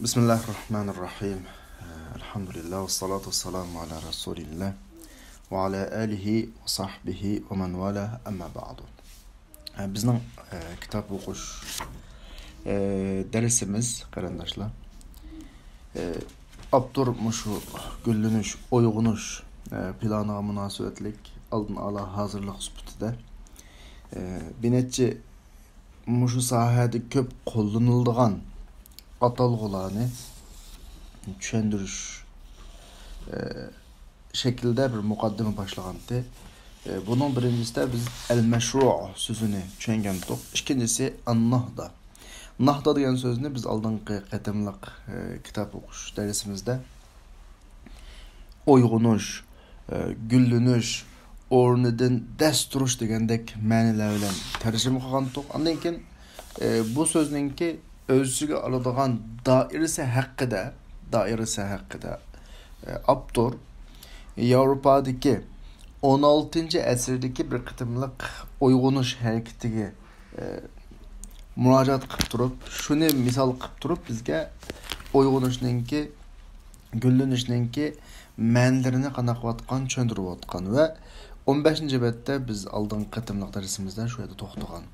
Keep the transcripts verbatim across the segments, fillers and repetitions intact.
بىسمىللاھىرراھمانىرراھىم. ئەلھەمدۇلىللاھ، ۋەسسالاتۇ ۋەسسالامۇ ئالا رەسۇلىللاھ ۋە ئالا ئالىھى ۋە ساھبىھى ۋە مەن ۋالاھ، ئەمما بەئدۇ. بىزنىڭ كىتاب ئوقۇش دەرسىمىز، قېرىنداشلار، ئاپتور مۇشۇ گۈللىنىش، ئويغىنىش پىلانىغا مۇناسىۋەتلىك ئالدىن ئالا ھازىرلىق سۈپىتىدە بىر نەچچە مۇشۇ ساھەدە كۆپ قوللىنىلىدىغان ئاتالغۇلارنى چۈشەندۈرۈش، ئە، شەكلىدە بىر مۇقەددىمە باشلىغانتى. ئە، بۇنىڭ بىرىنچىسىدە بىز ئەل مەشرۇ سۆزىنى چۈشەنگەنتۇق. ئىككىنچىسى ئان ناھدا. ناھدا دېگەن سۆزنى بىز ئالدىنقى قېتىملىق، ئە، كىتاب ئوقۇش دەرسىمىزدە ئويغىنىش، ئە، گۈللىنىش، ئورنىدىن دەس تۇرۇش دېگەندەك مەنىلەر بىلەن تەرجىمە قىلغانتۇق. ئاندىن كېيىن، ئە، بۇ سۆزنىڭكى ئۆز ئىچىگە ئالىدىغان دائىرىسى ھەققىدە، دائىرىسى ھەققىدە، ئە، ئاپتور ياۋروپادىكى ئون ئالتىنچى ئەسىردىكى بىر قېتىملىق ئويغىنىش ھەرىكىتىگە ئە، مۇراجىئەت قىلىپ تۇرۇپ، شۇنى مىسال قىلىپ تۇرۇپ، بىزگە ئويغىنىشنىڭكى، گۈللىنىشنىڭكى مەنىلىرىنى قانداق قىلىۋاتقان، چۈشەندۈرۈۋاتقان ۋە ئون بەشىنچى بەتتە بىز ئالدىنقى قېتىملىق دەرسىمىزدە شۇ يەردە توختىغان.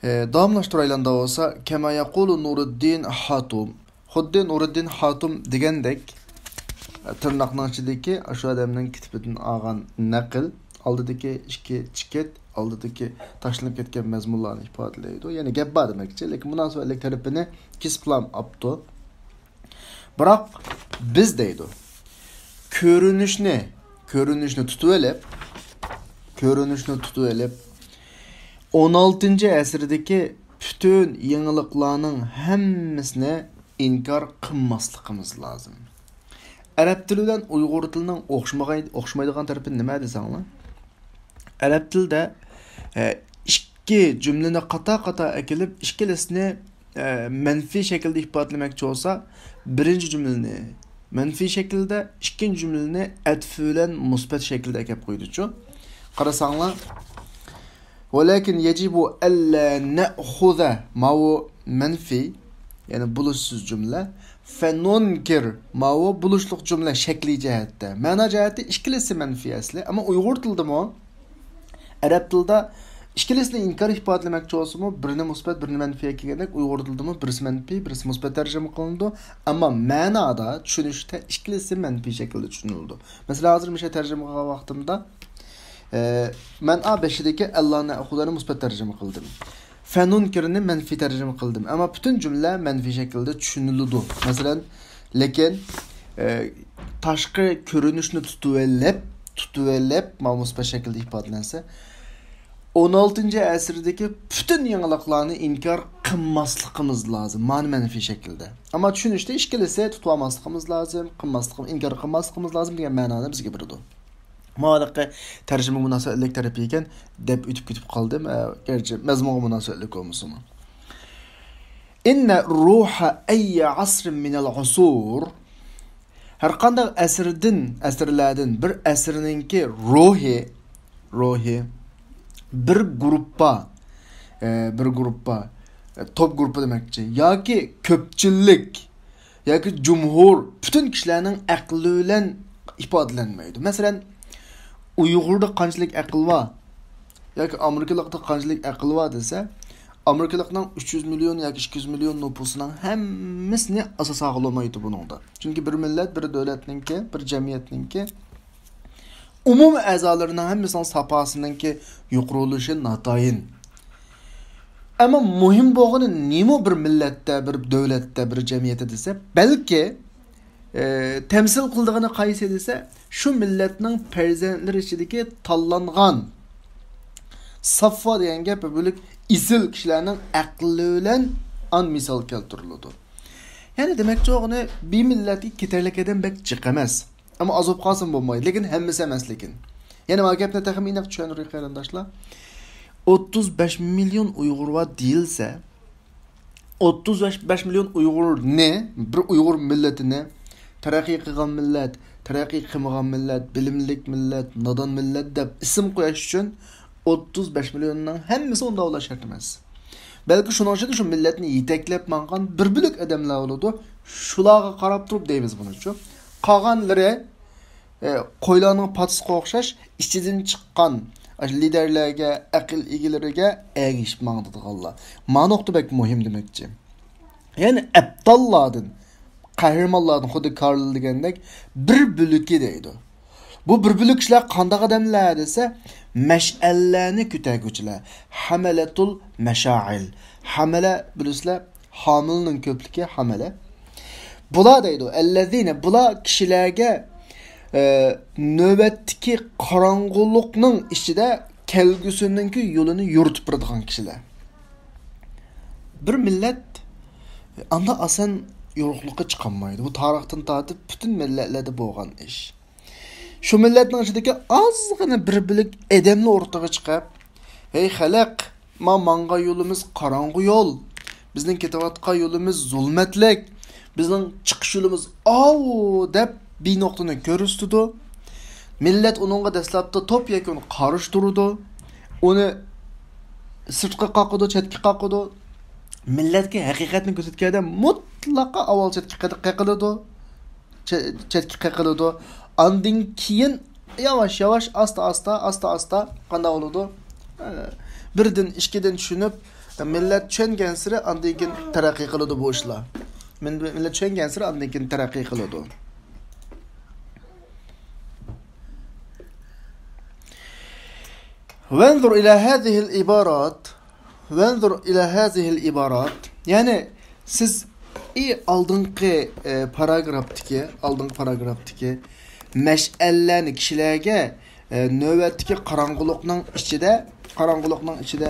ئە، داۋاملاشتۇرايلى ئۇندا بولسا، كەما يەقۇلۇ نۇرۇددىن ھاتۇم. خۇددى نۇرىدىن خاتۇم دېگەندەك، تىرناقنىڭ ئىچىدىكى ئاشۇ ئادەمنىڭ كىتابىدىن ئالغان نەقىل، ئالدىدىكى ئىككى چېكىت، ئالدىدىكى تاشلىنىپ كەتكەن مەزمۇنلارنى ئىپادىلەيدۇ. يەنى گەپ بار دېمەكچى، لېكىن مۇناسىۋەتلىك تەرىپىنى كېسىپلام ئاپتۇ. بىراق بىز دەيدۇ، كۆرۈنۈشنى، كۆرۈنۈشنى تۇتۇۋېلىپ، كۆرۈنۈشنى تۇتۇۋېلىپ، ئون ئالتىنچى ئەسىردىكى پۈتۈن يېڭىلىقلارنىڭ ھەممىسىنى ئىنكار قىلماسلىقىمىز لازىم. ئەرەب تىلى بىلەن ئۇيغۇر تىلىنىڭ ئوخشىمىغاي-، ئوخشىمايدىغان تەرىپى نېمە دېسەڭلار؟ ئەرەب تىلىدە، ئە، ئىككى جۈملىنى قاتا-قاتا ئەكېلىپ، ئىككىلىسىنى، ئە، مەنپىي شەكىلدە ئىپادىلىمەكچى بولسا، بىرىنچى جۈملىنى مەنپىي شەكىلدە، ئىككىنچى جۈملىنى ئەتفى بىلەن مۇسبەت شەكىلدە ئەكەپ قويىدۇچۇ. قارىساڭلار، ۋەلەكىن يەجىبۇ ئەللا نەئخۇزە، ماۋۇ مەنفىي، يەنى بولۇشسىز جۈملە. فەنۇنكىر، ماۋۇ بولۇشلۇق جۈملە شەكلىي جەھەتتە. مەنا جەھەتتە ئىككىلىسى مەنفىي ئەسلى. ئەمما ئۇيغۇر تىلىدىمۇ، ئەرەب تىلىدا ئىككىلىسىنى ئىنكار ئىپادىلىمەكچى بولسىمۇ، بىرىنى مۇسبەت، بىرىنى مەنپىي ئەكەلگەندەك، ئۇيغۇر تىلىدىمۇ بىرسى مەنپىي، بىرسى مۇسبەت تەرجىمە قىلىنىدۇ. ئەمما مەنادا، چۈشىنىشتە ئىككىلىسى مەنپىي شەكىلدە چۈشىنىلىدۇ. مەسىلەن، ھازىر مۇشۇ تەرجىمە قىلغان ۋاقتىمدا، ئە، مەن ئا بېشىدىكى ئەللا نەئخۇزەنى مۇسبەت تەرجىمە قىلدىم. فەنۇنكىرنى مەنپىي تەرجىمە قىلدىم. ئەمما پۈتۈن جۈملە مەنپىي شەكىلدە چۈشىنىلىدۇ. مەسىلەن، لېكىن، ئە، تاشقى كۆرۈنۈشنى تۇتۇۋېلىپ، تۇتۇۋېلىپ، ماۋۇ مۇسبەت شەكىلدە ئىپادىلەنسە، ئون ئالتىنچى ئەسىردىكى پۈتۈن يېڭىلىقلارنى ئىنكار قىلماسلىقىمىز لازىم. مانا مەنپىي شەكىلدە. ئەمما چۈشىنىشتە ئىككىلىسى تۇتۇۋالماسلىقىمىز لازىم، قىلماسلىقىم-، ئىنكار قىلماسلىقىمىز لازىم دېگەن مەنانى بىزگە بېرىدۇ. ماۋۇ ھېلىقى تەرجىمىگە مۇناسىۋەتلىك تەرىپى ئىكەن، دەپ ئۆتۈپ كېتىپ قالدىم. ئە، گەرچە مەزمۇنغا مۇناسىۋەتلىك بولمىسىمۇ. ئىننە روھە ئەييە ئەسرىن مىنەل ئۇسۇر. ھەرقانداق ئەسىردىن، ئەسىرلەردىن بىر ئەسىرنىڭكى روھى، روھى بىر گۇرۇپپا، ئە، بىر گۇرۇپپا، ئە، توپ گۇرۇپپا دېمەكچى، ياكى كۆپچىلىك، ياكى جۇمھۇر، پۈتۈن كىشىلەرنىڭ ئەقلى بىلەن ئىپادىلەنمەيدۇ. مەسىلەن، ئۇيغۇردا قانچىلىك ئەقىل بار ياكى ئامېرىكىلىقتا قانچىلىك ئەقىل بار دېسە، ئامېرىكىلىقنىڭ ئۈچ يۈز مىليون ياكى ئىككى يۈز مىليون نوپۇسىنىڭ ھەممىسىنى ئاساس ئالغىلى بولمايدۇ بۇنىڭدا. چۈنكى بىر مىللەت، بىر دۆلەتنىڭكى، بىر جەمئىيەتنىڭكى ئومۇمىي ئەزالىرىنىڭ ھەممىسىنىڭ ساپاسىنىڭكى يۇقىرى بولۇشى ناتايىن. ئەمما مۇھىم بولغىنى نېمە بىر مىللەتتە، بىر دۆلەتتە، بىر جەمئىيەتتە دېسە، بەلكى، ئە، تەمسىل قىلىدىغىنى قايسى دېسە، شۇ مىللەتنىڭ پەرزەنتلىرى ئىچىدىكى تاللانغان، سافۋا دېگەن گەپ بۆلۈك ئېسىل كىشىلەرنىڭ ئەقلى بىلەن ئان مىسال كەلتۈرۈلىدۇ. يەنى دېمەكچى بولغىنى، بىر مىللەتكە كېتەرلىك ئادەم بەك جىق ئەمەس. ئەمما ئاز بولۇپ قالسىمۇ بولمايدۇ، لېكىن ھەممىسى ئەمەس لېكىن. يەنە مانا گەپنى تېخىمۇ ئېنىق چۈشەندۈرەي قېرىنداشلار. ئوتتۇز بەش مىليون ئۇيغۇر بار دېيىلسە، ئوتتۇز بەش مىليون ئۇيغۇرنى، بىر ئۇيغۇر مىللىتىنى تەرەققىي قىلغان مىللەت، تەرەققىي قىلمىغان مىللەت، بىلىملىك مىللەت، نادان مىللەت دەپ ئىسىم قويۇش ئۈچۈن ئوتتۇز بەش مىليوننىڭ ھەممىسى ئۇنداق بولۇش شەرت ئەمەس. بەلكى شۇنىڭ ئىچىدە شۇ مىللەتنى يېتەكلەپ ماڭغان بىر بۆلەك ئادەملەر بولىدۇ. شۇلارغا قاراپ تۇرۇپ دەيمىز بۇنىچۇ. قالغانلىرى، ئە، قويلارنىڭ پاتىسىغا ئوخشاش ئىچىدىن چىققان ئاشۇ لىدەرلەرگە، ئەقىل ئىگىلىرىگە ئەگىشىپ ماڭىدىغانلار. ما نۇقتا بەك مۇھىم دېمەكچى. يەنى ئەپتاللاردىن، قەھرىمانلاردىن، خۇددى كارل دېگەندەك بىر بۆلىكى دەيدۇ. بۇ بىر بۆلەك كىشىلەر قانداق ئادەملەر دېسە، مەشئەللەرنى كۆتەرگۈچىلەر. ھەمەلەتۇل مەشائىل. ھەمەلە بىلىسىلەر، ھامىلىنىڭ كۆپلۈكى ھەمەلە. بۇلار دەيدۇ، ئەللەزىنە، بۇلار كىشىلەرگە، ئە، نۆۋەتتىكى قاراڭغۇلۇقنىڭ ئىچىدە كەلگۈسىنىڭكى يولىنى يورۇتۇپ بېرىدىغان كىشىلەر. بىر مىللەت ئاندا ئاسان يورۇقلۇققا چىقالمايدۇ. بۇ تارىختىن تارتىپ پۈتۈن مىللەتلەردە بولغان ئىش. شۇ مىللەتنىڭ ئىچىدىكى ئازغىنە بىر بۆلەك ئادەملا ئورتىغا چىقىپ، ھەي خەلق، ما ماڭغان يولىمىز قاراڭغۇ يول، بىزنىڭ كېتىۋاتقان يولىمىز زۇلمەتلىك، بىزنىڭ چىقىش يولىمىز ئاۋۇ دەپ بىر نۇقتىنى كۆرسىتىدۇ. مىللەت ئۇنىڭغا دەسلەپتە توپ يەكۈن قارشى تۇرىدۇ. ئۇنى سىرتقا قاقىدۇ، چەتكە قاقىدۇ. مىللەتكە ھەقىقەتنى كۆرسەتكەندە مۇتلەقا ئاۋۋال چەتكە قېقىلىدۇ. چەتكە قېقىلىدۇ. چە-، چەتكە قېقىلىدۇ. ئاندىن كېيىن ياۋاش-ياۋاش، ئاستا-ئاستا، ئاستا-ئاستا قانداق بولىدۇ؟ ئە، بىردىن، ئىككىدىن چۈشىنىپ، مىللەت چۈشەنگەنسېرى ئاندىن كېيىن تەرەققىي قىلىدۇ بۇ ئىشلار. مىل-، مىللەت چۈشەنگەنسېرى ئاندىن كېيىن تەرەققىي قىلىدۇ. وانظر إلى هذه العبارات. وانظر إلى هذه العبارات. يەنى سىز ئى ئالدىنقى، ئە، پاراگرافتىكى، ئالدىنقى پاراگرافتىكى مەشئەللەرنى كىشىلەرگە، ئە، نۆۋەتتىكى قاراڭغۇلۇقنىڭ ئىچىدە، قاراڭغۇلۇقنىڭ ئىچىدە،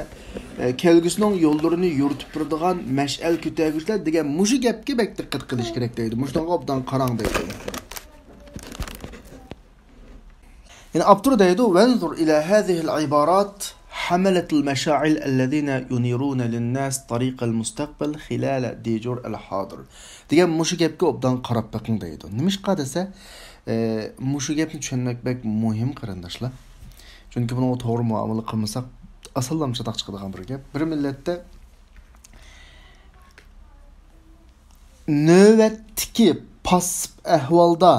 ئە، كەلگۈسىنىڭ يوللىرىنى يورۇتۇپ بېرىدىغان مەشئەل كۆتەرگۈچىلەر دېگەن مۇشۇ گەپكە بەك دىققەت قىلىش كېرەك دەيدۇ. مۇشۇنىڭغا ئوبدان قاراڭ دەيدۇ. يەنى ئاپتور دەيدۇ، وانظر إلى هذه العبارات حملة المشاعل الذين ينيرون للناس طريق المستقبل خلال ديجور الحاضر دېگەن مۇشۇ گەپكە ئوبدان قاراپ بېقىڭ دەيدۇ. نېمىشقا دېسە، ئە، مۇشۇ گەپنى چۈشەنمەك بەك مۇھىم، قېرىنداشلار. چۈنكى بۇنىڭغا توغرا مۇئامىلە قىلمىساق، ئاسانلا چاتاق چىقىدىغان بىر گەپ. بىر مىللەتتە نۆۋەتتىكى پاسسىپ ئەھۋالدا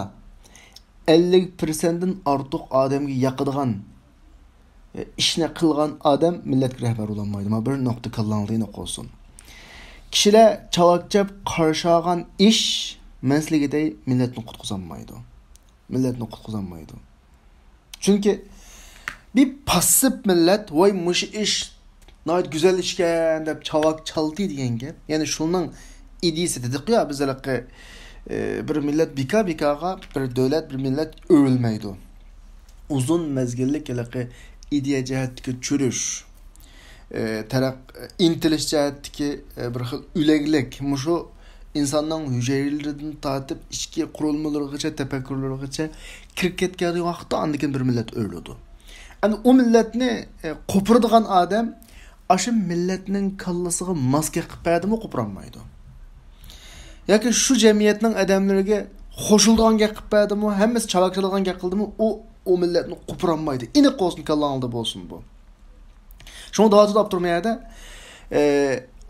ئەللىك پىرسەنتتىن ئارتۇق ئادەمگە ياقىدىغان ئىشنى قىلغان ئادەم مىللەتكە رەھبەر بولالمايدۇ. مانا بىر نۇقتا كاللاڭلاردا ئېنىق بولسۇن. كىشىلەر چاۋاك چاپ قارشى ئالغان ئىش، مەن سىلەرگە دەي، مىللەتنى قۇتقۇزالمايدۇ. مىللەتنى قۇتقۇزالمايدۇ. چۈنكى بىر پاسسىپ مىللەت، ۋاي، مۇشۇ ئىش ناھايىتى گۈزەل ئىشكەن دەپ چاۋاك چالتى دېگەن گەپ. يەنى شۇنىڭ ئىدىيىسى دېدۇقيا، بىز ھېلىقى، ئە، بىر مىللەت بىكار بىكارغا، بىر دۆلەت، بىر مىللەت ئۆرۈلمەيدۇ. ئۇزۇن مەزگىللىك ھېلىقى ئىدىيە جەھەتتىكى چۈشۈرۈش، ئە، تەرەق-، ئىنتىلىش جەھەتتىكى، ئە، بىر خىل ئۆلەكلىك، مۇشۇ ئىنساننىڭ ھۈجەيرىلىرىدىن تارتىپ ئىچكى قۇرۇلمىلىرىغىچە، تەپەككۇرلىرىغىچە كىرىپ كەتكەن ۋاقىتتا ئاندىن كېيىن بىر مىللەت ئۆلىدۇ. ئەمدى ئۇ مىللەتنى، ئە، قوپۇرىدىغان ئادەم ئاشۇ مىللەتنىڭ كاللىسىغا ماس گەپ قىلىپ بەردىمۇ، قوپۇرالمايدۇ. ياكى شۇ جەمئىيەتنىڭ ئادەملىرىگە قوشۇلىدىغان گەپ قىلىپ بەردىمۇ، ھەممىسى چاۋاك چالىدىغان گەپ قىلدىمۇ، ئۇ، ئۇ مىللەتنى قوپۇرالمايدۇ. ئېنىق بولسۇن، كاللاڭلاردا بولسۇن بۇ. شۇڭا داۋاتىدا ئاپتورۇم يەردە، ئە،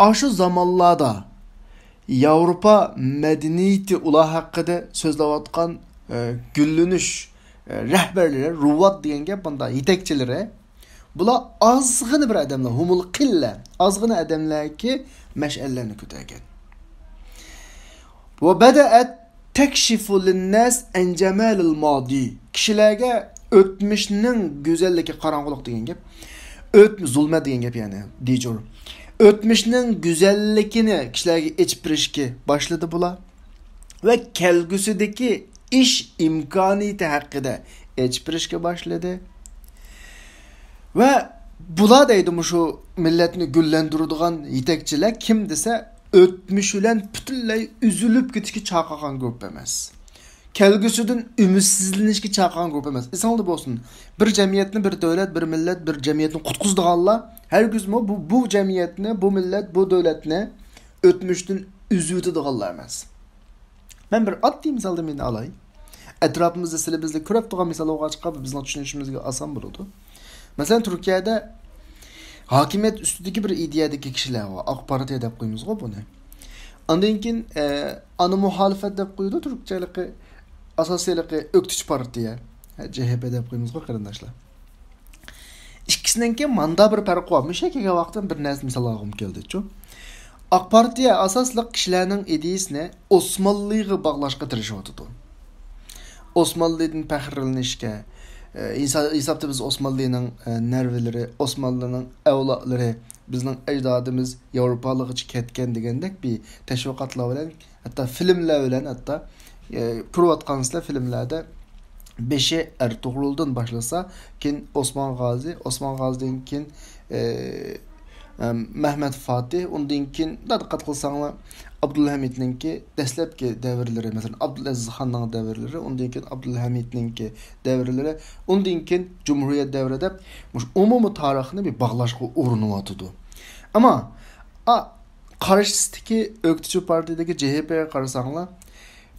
ئاشۇ زامانلاردا ياۋروپا مەدەنىيىتى ئۇلار ھەققىدە سۆزلەۋاتقان، ئە، گۈللىنىش، ئە، رەھبەرلىرى، رۇۋۋات دېگەن گەپ مۇنداق، يېتەكچىلىرى، بۇلار ئازغىنە بىر ئادەملەر، ھۇمۇل قىللە، ئازغىنە ئادەملەركى مەشئەللەرنى كۆتەرگەن. وبدأت تكشف للناس عن جمال الماضي. كىشىلەرگە ئۆتمۈشنىڭ گۈزەللىكى، قاراڭغۇلۇق دېگەن گەپ. ئۆت-، زۇلمەت دېگەن گەپ يەنى، دىجور. ئۆتمۈشنىڭ گۈزەللىكىنى كىشىلەرگە ئېچىپ بېرىشكە باشلىدى بۇلار. ۋە كەلگۈسىدىكى ئىش ئىمكانىيىتى ھەققىدە ئېچىپ بېرىشكە باشلىدى. ۋە بۇلار دەيدۇ، مۇشۇ مىللەتنى گۈللەندۈرىدىغان يېتەكچىلەر كىم دېسە، ئۆتمۈش بىلەن پۈتۈنلەي ئۈزۈلۈپ كېتىشكە چاقىرغان گۇرۇپپا ئەمەس. كەلگۈسىدىن ئۈمىدسىزلىنىشكە چاقىرغان گۇرۇپپا ئەمەس. ئېسىڭلاردا بولسۇن، بىر جەمئىيەتنى، بىر دۆلەت، بىر مىللەت، بىر جەمئىيەتنى قۇتقۇزىدىغانلار ھەرگىزمۇ بۇ، بۇ جەمئىيەتنى، بۇ مىللەت، بۇ دۆلەتنى ئۆتمۈشتىن ئۈزۈۋېتىدىغانلار ئەمەس. مەن بىر ئاددىي مىسالدىن مېنى ئالاي. ئەتراپىمىزدا سىلى بىزدە كۆرۈپ تۇرغان مىسال بولغاچقا، بىزنىڭ چۈشىنىشىمىزگە ئاسان بولىدۇ. مەسىلەن، تۈركىيەدە ھاكىمىيەت ئۈستىدىكى بىر ئىدىيەدىكى كىشىلەر بار. ئاق پارتىيە دەپ قويىمىزغۇ بۇنى. ئاندىن كېيىن، ئە، ئانا مۇخالىفەت دەپ قويىدۇ تۈركچە ھېلىقى، ئاساسىي ھېلىقى ئۆكتىچى پارتىيە. ھە، جې ھې پې دەپ قويىمىزغۇ قېرىنداشلار. ئىككىسىنىڭكى ماندا بىر پەرقى بار. مۇشۇ كەلگەن ۋاقىتتا بىر نەرسە مىسال ئالغۇم كەلدىچۇ. ئاق پارتىيە ئاساسلىق كىشىلەرنىڭ ئىدىيىسىنى ئوسمانلىغا باغلاشقا تىرىشىۋاتىدۇ. ئوسمانلىدىن پەخىرلىنىشكە، ئە، ھېسا-، ھېسابتا بىز ئوسمانلىنىڭ، ئە، نەۋرىلىرى، ئوسمانلىنىڭ ئەۋلادلىرى، بىزنىڭ ئەجدادىمىز ياۋروپالىغىچە كەتكەن دېگەندەك بىر تەشۋىقاتلار بىلەن، ھەتتا فىلىملەر بىلەن، ھەتتا، ئە، كۆرۈۋاتقانسىلەر فىلىملەردە بېشى ئەرتۇغرۇلدىن باشلىسا، كېيىن ئوسمان غازى، ئوسمان غازىدىن كېيىن، ئە، ئە، مەھمەت فاتىھ، ئۇندىن كېيىن، دىققەت قىلساڭلار، ئابدۇلھەمىدنىڭكى دەسلەپكى دەۋرلىرى، مەسىلەن، ئابدۇلئەزىز خاننىڭ دەۋرلىرى، ئۇندىن كېيىن ئابدۇلھەمىدنىڭكى دەۋرلىرى، ئۇندىن كېيىن جۇمھۇرىيەت دەۋرى دەپ، مۇشۇ ئومۇمىي تارىخنى بىر باغلاشقا ئۇرۇنۇۋاتىدۇ. ئەمما، ئا، قارشىسىدىكى ئۆكتىچى پارتىيىدىكى جې ھې پېغا قارىساڭلار،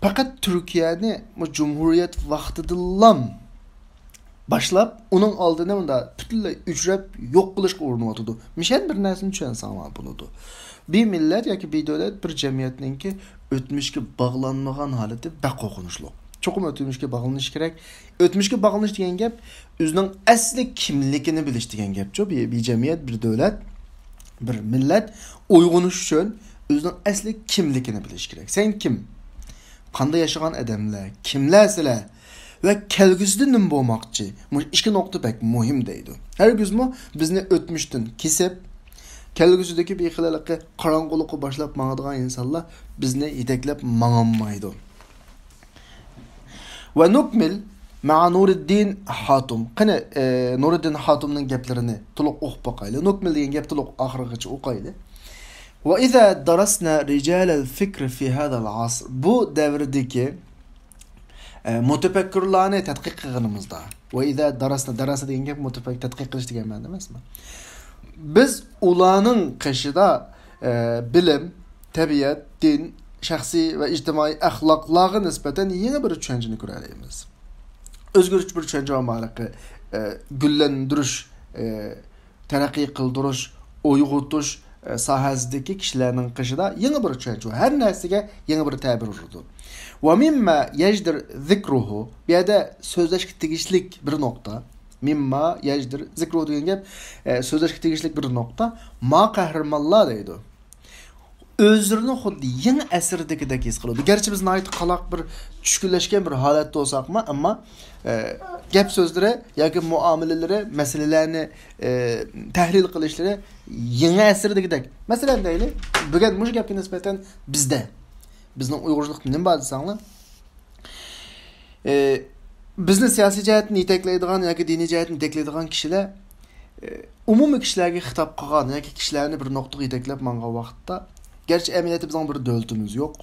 پەقەت تۈركىيەنى بۇ جۇمھۇرىيەت ۋاقتىدىنلام باشلاپ، ئۇنىڭ ئالدىنى مۇنداق پۈتۈنلەي ئۆچۈرۈپ يوق قىلىشقا ئۇرۇنۇۋاتىدۇ. مىشەن بىر نەرسىنى چۈشەنسەڭلار بولىدۇ. بىر مىللەت ياكى بىر دۆلەت، بىر جەمئىيەتنىڭكى ئۆتمۈشكە باغلانمىغان ھالىتى بەك قورقۇنچلۇق. چوقۇم ئۆتمۈشكە باغلىنىش كېرەك. ئۆتمۈشكە باغلىنىش دېگەن گەپ ئۆزىنىڭ ئەسلى كىملىكىنى بىلىش دېگەن گەپچۇ. بىر، بىر جەمئىيەت، بىر دۆلەت، بىر مىللەت ئويغىنىش ئۈچۈن ئۆزىنىڭ ئەسلى كىملىكىنى بىلىش كېرەك. سەن كىم؟ قاندا ياشىغان ئادەملەر؟ كىملەر سىلەر؟ ۋە كەلگۈسىدە نېمە بولماقچى؟ مۇشۇ ئىككى نۇقتا بەك مۇھىم دەيدۇ. ھەرگىزمۇ بىزنى ئۆتمۈشتىن كېسىپ، كەلگۈسىدىكى بىر خىل ھېلىقى قاراڭغۇلۇققا باشلاپ ماڭىدىغان ئىنسانلار بىزنى يېتەكلەپ ماڭالمايدۇ. ۋە نۇكمىل مەئە نۇرىددىن ھاتۇم. قېنى، ئە، نۇرىددىن ھاتۇمنىڭ گەپلىرىنى تولۇق ئوقۇپ باقايلى. نۇكمىل دېگەن گەپ تولۇق ئاخىرىغىچە ئوقايلى. ۋە ئىزا داراسنا رىجالەل فىكرى فى ھازەل ئەسر. بۇ دەۋردىكى، ئە، مۇتەپەككۇرلارنى تەتقىق قىلغىنىمىزدا، ۋە ئىزا داراسنا، داراسا دېگەن گەپ مۇتەپەك-، تەتقىق قىلىش دېگەن مەنىدە ئەمەسمۇ؟ بىز ئۇلارنىڭ قېشىدا، ئە، بىلىم، تەبىئەت، دىن، شەخسىي ۋە ئىجتىمائىي ئەخلاقلارغا نىسبەتەن يېڭى بىر چۈشەنچىنى كۆرەلەيمىز. ئۆزگىرىش بىر چۈشەنچە بار، ھېلىقى، ئە، گۈللەندۈرۈش، ئە، تەرەققىي قىلدۇرۇش، ئويغىتىش، ئە، ساھەسىدىكى كىشىلەرنىڭ قېشىدا يېڭى بىر چۈشەنچە، ھەر نەرسىگە يېڭى بىر تەبىر ئۇرىدۇ. ۋە مىمما يەجدىر زىكرۇھۇ، بۇ يەردە سۆزلەشكە تېگىشلىك بىر نۇقتا. مىمما يەجدىر زىكرۇھۇ دېگەن گەپ، ئە، سۆزلەشكە تېگىشلىك بىر نۇقتا. ما قەھرىمانلار دەيدۇ. ئۆزلىرىنى خۇددى يېڭى ئەسىردىكىدەك ھېس قىلىدۇ. گەرچە بىز ناھايىتى قالاق بىر چۈشكۈنلەشكەن بىر ھالەتتە بولساقمۇ، ئەمما، ئە، گەپ سۆزلىرى ياكى مۇئامىلىلىرى، مەسىلىلەرنى، ئە، تەھلىل قىلىشلىرى يېڭى ئەسىردىكىدەك. مەسىلەن دەيلى، بۈگۈن مۇشۇ گەپكە نىسبەتەن بىزدە، بىزنىڭ ئۇيغۇرچىلىقتا نېمە بار دېسەڭلار، ئە، بىزنى سىياسىي جەھەتتىن يېتەكلەيدىغان ياكى دىنىي جەھەتتىن يېتەكلەيدىغان كىشىلەر، ئە، ئومۇمىي كىشىلەرگە خىتاب قىلغان ياكى كىشىلەرنى بىر نۇقتىغا يېتەكلەپ ماڭغان ۋاقىتتا، گەرچە ئەمەلىيەتتە بىزنىڭ بىر دۆلىتىمىز يوق،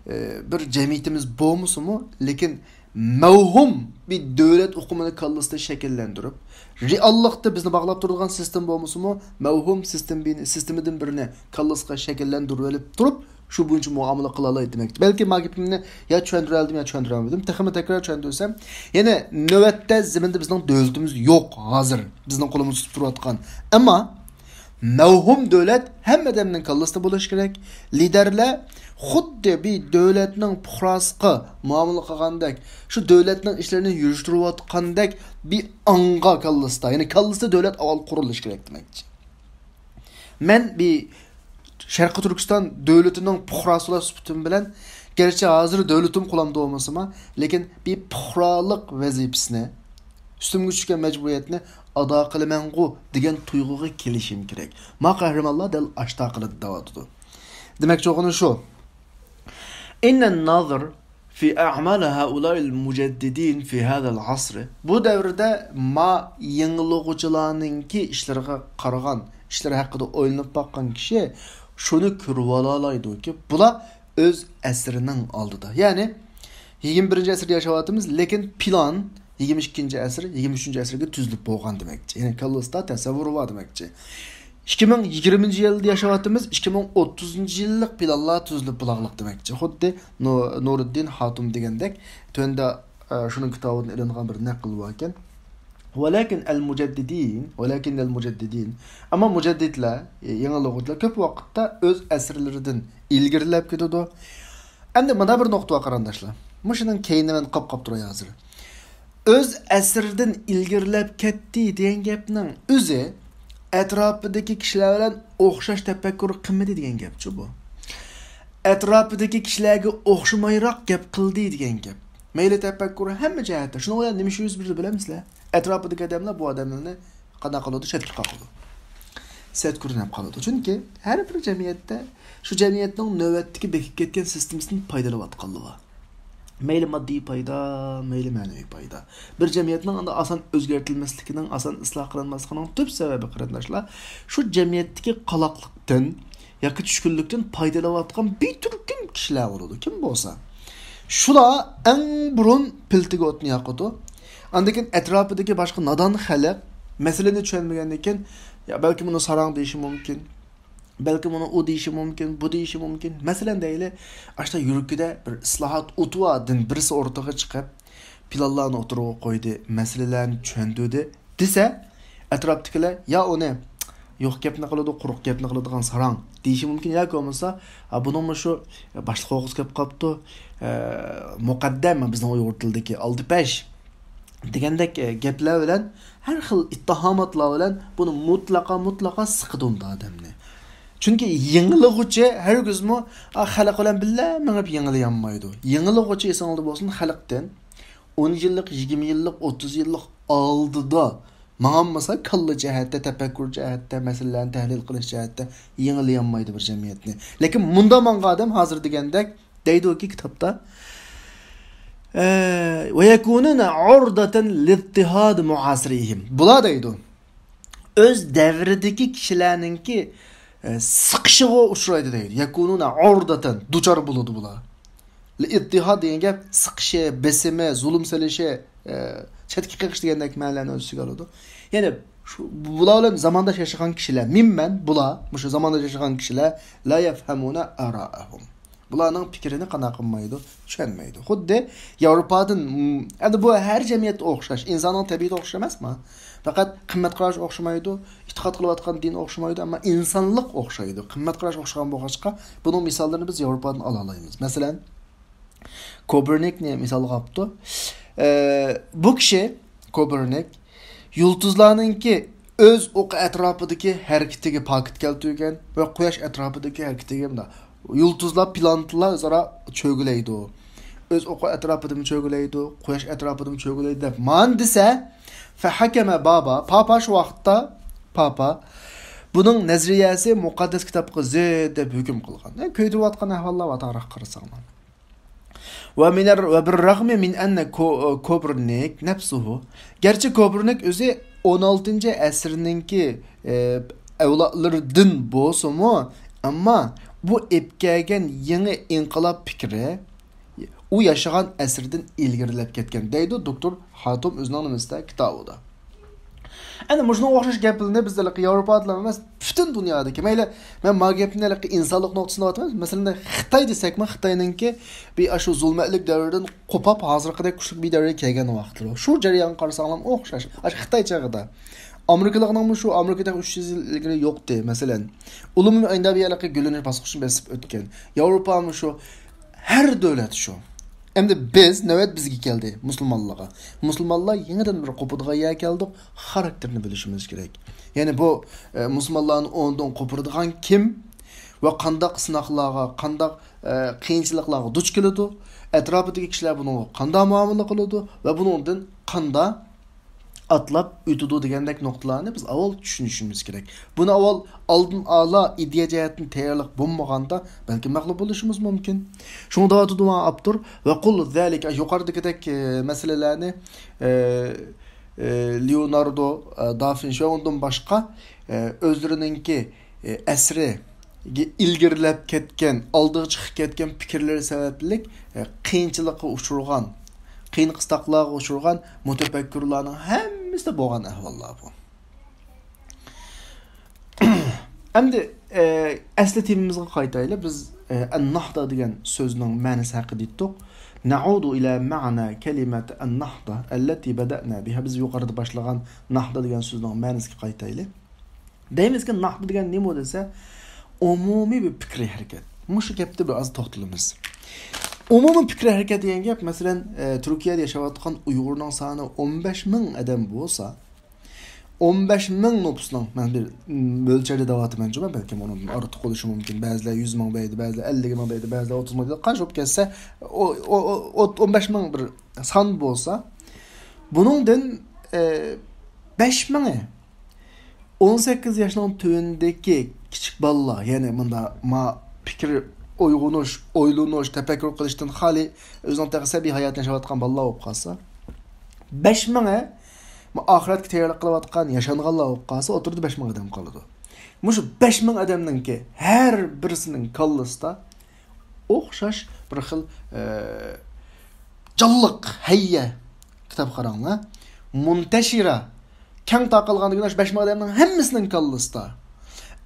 ئە، بىر جەمئىيىتىمىز بولمىسىمۇ، لېكىن مەۋھۇم بىر دۆلەت ئۇقۇمىنى كاللىسىدا شەكىللەندۈرۈپ، رېئاللىقتا بىزنى باغلاپ تۇرىدىغان سىستېما بولمىسىمۇ، مەۋھۇم سىستېما بىنى-، سىستېمىدىن بىرنى كاللىسىغا شەكىللەندۈرۈۋېلىپ تۇرۇپ، شۇ بويىچە مۇئامىلە قىلالايدۇ دېمەكچى. بەلكى ما گېپىمنى يا چۈشەندۈرەلىدىم، يا چۈشەندۈرەلمىدىم. تېخىمۇ تەكرار چۈشەندۈرسەم، يەنە نۆۋەتتە زېمىندا بىزنىڭ دۆلىتىمىز يوق ھازىر. بىزنىڭ قولىمىزدا تۇتۇپ تۇرۇۋاتقان. ئەمما مەۋھۇم دۆلەت ھەممە ئادەمنىڭ كاللىسىدا بولۇشى كېرەك. لىدەرلەر خۇددى بىر دۆلەتنىڭ پۇقراسىغا مۇئامىلە قىلغاندەك، شۇ دۆلەتنىڭ ئىشلىرىنى يۈرۈشتۈرۈۋاتقاندەك بىر ئاڭغا كاللىسىدا، يەنى كاللىسىدا دۆلەت ئاۋۋال قۇرۇلۇشى كېرەك دېمەكچى. مەن بىر شەرقىي تۈركىستان دۆلىتىنىڭ پۇقراسى بولۇش سۈپىتىم بىلەن، گەرچە ھازىر دۆلىتىم قولۇمدا بولمىسىمۇ، لېكىن بىر پۇقرالىق ۋەزىپىسىنى، ئۈستۈمگە چۈشكەن مەجبۇرىيەتنى ئادا قىلىمەنغۇ دېگەن تۇيغۇغا كېلىشىم كېرەك. ما قەھرىمانلار دەل ئاشتا قىلىدۇ دەۋاتىدۇ. دېمەكچى بولغىنىم شۇ. إن النظر في أعمال هؤلاء المجددين في هذا العصر. بۇ دەۋردە ما يېڭىلىغۇچىلارنىڭكى ئىشلىرىغا قارىغان، ئىشلىرى ھەققىدە ئويلىنىپ باققان كىشى شۇنى كۆرۈۋالالايدۇكى، بۇلار ئۆز ئەسرىنىڭ ئالدىدا. يەنى، يىگىرمە بىرىنچى ئەسىردە ياشاۋاتىمىز، لېكىن پىلان يىگىرمە ئىككىنچى ئەسىر، يىگىرمە ئۈچىنچى ئەسىرگە تۈزۈلۈپ بولغان دېمەكچى. يەنى كاللىسىدا تەسەۋۋۇر بار دېمەكچى. ئىككى مىڭ يىگىرمىنچى يىلدا ياشاۋاتىمىز، ئىككى مىڭ ئوتتۇزىنچى يىللىق پىلانلار تۈزۈلۈپ بولغانلىق دېمەكچى. خۇددى نۇ-، نۇرىددىن خاتۇم دېگەندەك، تۆۋەندە، ئە، شۇنىڭ كىتابىدىن ئېلىنغان بىر نەقىل بار ئىكەن. ۋەلەكىن ئەل مۇجەددىدىن، ۋەلەكىن ئەل مۇجەددىدىن. ئەمما مۇجەددىدلەر، يېڭىلىغۇچىلار كۆپ ۋاقىتتا ئۆز ئەسىرلىرىدىن ئىلگىرىلەپ كېتىدۇ. ئەمدى مانا بىر نۇقتا بار، قېرىنداشلار. مۇشۇنىڭ كەينىنى مەن قاپ-قاپ تۇراي ھازىر. ئۆز ئەسىرىدىن ئىلگىرىلەپ كەتتى دېگەن گەپنىڭ ئۆزى ئەتراپىدىكى كىشىلەر بىلەن ئوخشاش تەپەككۇر قىلمىدى دېگەن گەپچۇ بۇ. ئەتراپىدىكى كىشىلەرگە ئوخشىمايراق گەپ قىلدى دېگەن گەپ. مەيلى تەپەككۇر ھەممە جەھەتتە. شۇنىڭ بىلەن نېمە ئىش يۈز بېرىدۇ بىلەمسىلەر؟ ئەتراپىدىكى ئادەملەر بۇ ئادەملەرنى قانداق قىلىدۇ؟ چەتكە قاقىدۇ. سەت كۆرۈنۈپ قالىدۇ. چۈنكى ھەر بىر جەمئىيەتتە شۇ جەمئىيەتنىڭ نۆۋەتتىكى بېكىپ كەتكەن سىستېمىسىدىن پايدىلىنىۋاتقانلىقى بار. مەيلى ماددىي پايدا، مەيلى مەنىۋى پايدا. بىر جەمئىيەتنىڭ ئەمدى ئاسان ئۆزگەرتىلمەسلىكىنىڭ، ئاسان ئىسلاھ قىلىنماسلىقىنىڭ تۈپ سەۋەبى، قېرىنداشلار، شۇ جەمئىيەتتىكى قالاقلىقتىن ياكى چۈشكۈنلۈكتىن پايدىلىنىۋاتقان بىر تۈركۈم كىشىلەر بولىدۇ. كىم بولسا، شۇلار ئەڭ بۇرۇن پىلتىگە ئوتنى ياقىدۇ. ئاندىن كېيىن ئەتراپىدىكى باشقا نادان خەلق مەسىلىنى چۈشەنمىگەندىن كېيىن، يا بەلكىم ئۇنى ساراڭ دېيىشى مۇمكىن، بەلكىم ئۇنى ئۇ دېيىشى مۇمكىن، بۇ دېيىشى مۇمكىن. مەسىلەن دەيلى، ئاشۇنداق يۈرىكىدە بىر ئىسلاھات ئوتى باردىن بىرسى ئوتتۇرىغا چىقىپ، پىلانلارنى ئوتتۇرىغا قويدى، مەسىلىلەرنى چۈشەندۈردى دېسە، ئەتراپتىكىلەر يا ئۇنى يوق گەپنى قىلىدۇ، قۇرۇق گەپنى قىلىدىغان ساراڭ دېيىشى مۇمكىن، ياكى بولمىسا، «ھە، بۇنىڭمۇ شۇ باشلىق ئوغۇز كەپ قاپتۇ، ئە، مۇقەددەم، بىزنىڭ ئۇيغۇر تىلىدىكى ئالدىپەش» دېگەندەك، ئە، گەپلەر بىلەن، ھەر خىل ئىتتىھاماتلار بىلەن بۇنى مۇتلەقا، مۇتلەقا سىقىدۇ ئۇنداق ئادەمنى. چۈنكى يېڭىلىغۇچى ھەرگىزمۇ، ئا، خەلق بىلەن بىللە مېڭىپ يېڭىلىيالمايدۇ. يېڭىلىغۇچى، ئېسىڭىزدە بولسۇن، خەلقتىن ئون يىللىق، يىگىرمە يىللىق، ئوتتۇز يىللىق ئالدىدا ماڭالمىسا، كاللا جەھەتتە، تەپەككۇر جەھەتتە، مەسىلىلەرنى تەھلىل قىلىش جەھەتتە يېڭىلىيالمايدۇ بىر جەمئىيەتنى. لېكىن مۇندا ماڭغان ئادەم ھازىر دېگەندەك دەيدۇكى كىتابتا، ئە، «ويكونون عرضة لاضطهاد معاصريهم». بۇلار دەيدۇ، ئۆز دەۋرىدىكى كىشىلەرنىڭكى، ئە، سىقىشىغا ئۇچرايدۇ دەيدۇ. «يكونون عرضة»، دۇچار بولىدۇ بۇلار. «لاضطهاد» دېگەن گەپ سىقىشى، بېسىمى، زۇلۇم سېلىشى، ئە، چەتكە قېقىش دېگەندەك مەنىلەرنى ئۆز ئىچىگە ئالىدۇ. يەنى شۇ، بۇلار بىلەن زامانداش ياشىغان كىشىلەر، مىممەن بۇلار، مۇشۇ زامانداش ياشىغان كىشىلەر، «لا يفهمون آراءهم». بۇلارنىڭ پىكرىنى قانداق قىلمايدۇ، چۈشەنمەيدۇ. خۇددى ياۋروپادىن، م، ئەمدى بۇ ھەر جەمئىيەتتە ئوخشاش، ئىنساننىڭ تەبىئىتى ئوخشاش ئەمەسمۇ؟ پەقەت قىممەت قاراش ئوخشىمايدۇ، ئېتىقاد قىلىۋاتقان دىن ئوخشىمايدۇ، ئەمما ئىنسانلىق ئوخشايدۇ. قىممەت قاراش ئوخشىغان بولغاچقا، بۇنىڭ مىساللىرىنى بىز ياۋروپادىن ئالالايمىز. مەسىلەن، كوپېرنىكنى مىسالغا ئاپتۇ. ئە، بۇ كىشى، كوپېرنىك، يۇلتۇزلارنىڭكى ئۆز ئوقى ئەتراپىدىكى ھەرىكىتىگە پاكىت كەلتۈرگەن ۋە قۇياش ئەتراپىدىكى ھەرىكىتىگە مۇنداق، يۇلتۇزلار، پلانېتىلار ئۆزئارا چۆگىلەيدۇ. ئۆز ئوقى ئەتراپىدىمۇ چۆگىلەيدۇ، قۇياش ئەتراپىدىمۇ چۆگىلەيدۇ دەپ مانا دېسە، فەھەكەمە بابا، پاپا شۇ ۋاقىتتا، پاپا، بۇنىڭ نەزەرىيەسى مۇقەددەس كىتابقا زىت دەپ ھۆكۈم قىلغان. يەنى كۆيدۈرۈۋاتقان ئەھۋاللار بار، تارىخقا قارىساڭلار. ۋە مىنەر، ۋە بىر رەغمى مىن ئەننە كو-، كوپېرنىك نەفسۇھۇ. گەرچە كوپېرنىك ئۆزى ئون ئالتىنچى ئەسىرنىڭكى، ئە، ئەۋلادلىرىدىن بولسىمۇ، ئەمما بۇ ئېلىپ كەلگەن يېڭى ئىنقىلاب پىكرى ئۇ ياشىغان ئەسىردىن ئىلگىرىلەپ كەتكەن، دەيدۇ دوكتور خاتۇم ئۆزىنىڭ نېمىسىدە، كىتابىدا. ئەنە مۇشۇنىڭغا ئوخشاش گەپلەرنى بىز ھېلىقى ياۋروپادىلا ئەمەس، پۈتۈن دۇنيادىكى، مەيلى، مەن ما گەپنى ھېلىقى ئىنسانلىقنىڭ نۇقتىسىدىن ئېلىۋاتىمەن، مەسىلەن، خىتاي دېسەكمۇ، خىتاينىڭكى بىر ئاشۇ زۇلمەتلىك دەۋرىدىن قوپاپ، ھازىرقىدەك كۈچلۈك بىر دەۋرگە كەلگەن ۋاقىتلىرى. شۇ جەريانغا قارىساڭلار ئوخشاش. ئاشۇ خىتاي چېغىدا. ئامېرىكىلىقنىڭمۇ شۇ، ئامېرىكىدەك ئۈچ يۈز يىل ئىلگىرى يوقتى، مەسىلەن. ئۇلارمۇ ئەنە بۇ ھېلىقى گۈللىنىش باسقۇچىنى بېسىپ ئۆتكەن. ياۋروپامۇ شۇ. ھەر دۆلەت شۇ. ئەمدى بىز، نۆۋەت بىزگە كەلدى، مۇسۇلمانلارغا. مۇسۇلمانلار يېڭىدىن بىر قوپىدىغان يەرگە كەلدۇق، خاراكتېرنى بىلىشىمىز كېرەك. يەنى بۇ، ئە، مۇسۇلمانلارنى ئورنىدىن قوپۇرىدىغان كىم ۋە قانداق سىناقلارغا، قانداق، ئە، قىيىنچىلىقلارغا دۇچ كېلىدۇ، ئەتراپىدىكى كىشىلەر بۇنىڭغا قانداق مۇئامىلە قىلىدۇ ۋە بۇنىڭدىن قانداق ئاتلاپ ئۆتىدۇ دېگەندەك نۇقتىلارنى بىز ئاۋۋال چۈشىنىشىمىز كېرەك. بۇنى ئاۋۋال ئالدىن ئالا ئىدىيە جەھەتتىن تەييارلىق بولمىغاندا، بەلكىم مەغلۇپ بولۇشىمىز مۇمكىن. شۇڭا دەۋاتىدۇ ماڭا ئاپتور، ۋە قۇل زالىكە، يۇقىرىدىكىدەك، ئە، مەسىلىلەرنى، ئە، ئە، لېئوناردو، ئە، دافىنشى ۋە ئۇندىن باشقا، ئە، ئۆزلىرىنىڭكى، ئە، ئەسرى ئىلگىرىلەپ كەتكەن، ئالدىغا چىقىپ كەتكەن پىكىرلىرى سەۋەبلىك، ئە، قىيىنچىلىققا ئۇچرىغان، قىيىن قىستاقلارغا ئۇچرىغان مۇتەپەككۇرلارنىڭ ھەممىسىدە بولغان ئەھۋاللار بۇ. ئەمدى، ئە، ئەسلى تېمىمىزغا قايتايلى. بىز ئەن ناھدا دېگەن سۆزنىڭ مەنىسى ھەققىدە ئېيتتۇق. نەئۇدۇ ئىلە مەنا كەلىمەت ئەن ناھدا ئەللەتى بەدەئنا بىھا. بىز يۇقىرىدا باشلىغان ناھدا دېگەن سۆزنىڭ مەنىسىگە قايتايلى. دەيمىزكى، ناھدا دېگەن نېمە دېسە، ئومۇمىي بىر پىكرىي ھەرىكەت. مۇشۇ گەپتە بىر ئاز توختىلىمىز. ئومۇمىي پىكرىي ھەرىكەت دېگەن گەپ، مەسىلەن، ئە، تۈركىيەدە ياشاۋاتقان ئۇيغۇرنىڭ سانى ئون بەش مىڭ ئادەم بولسا، ئون بەش مىڭ نوپۇسنىڭ، مەن بىر، م، مۆلچەردە دەۋاتىمەن جۇمۇ، بەلكىم ئۇنىڭدىن ئارتۇق بولۇشى مۇمكىن. بەزىلەر يۈز مىڭ دەيدۇ، بەزىلەر ئەللىك مىڭ دەيدۇ، بەزىلەر ئوتتۇز مىڭ دەيدۇ. قانچە بولۇپ كەتسە، ئو-، ئو-، ئو-، ئوت-، ئون بەش مىڭ بىر سان بولسا، بۇنىڭدىن، ئە، بەش مىڭى، ئون سەككىز ياشنىڭ تۆۋىنىدىكى كىچىك بالىلار، يەنى مۇندا ما پىكىر ئويغىنىش، ئويلىنىش، تەپەككۇر قىلىشتىن خالىي، ئۆزىنىڭ تېخى سەبىي ھاياتىنى ياشاۋاتقان بالىلار بولۇپ قالسا، بەش مىڭى، ما ئاخىرەتكە تەييارلىق قىلىۋاتقان ياشانغانلار بولۇپ قالسا، ئوتتۇرىدا بەش مىڭ ئادەم قالىدۇ. مۇشۇ بەش مىڭ ئادەمنىڭكى ھەر بىرسىنىڭ كاللىسىدا ئوخشاش بىر خىل، ئە، جانلىق، ھەييە، كىتاب قاراڭلار. مۇنتەشىرە، كەڭ تارقالغان دېگەن شۇ بەش مىڭ ئادەمنىڭ ھەممىسىنىڭ كاللىسىدا،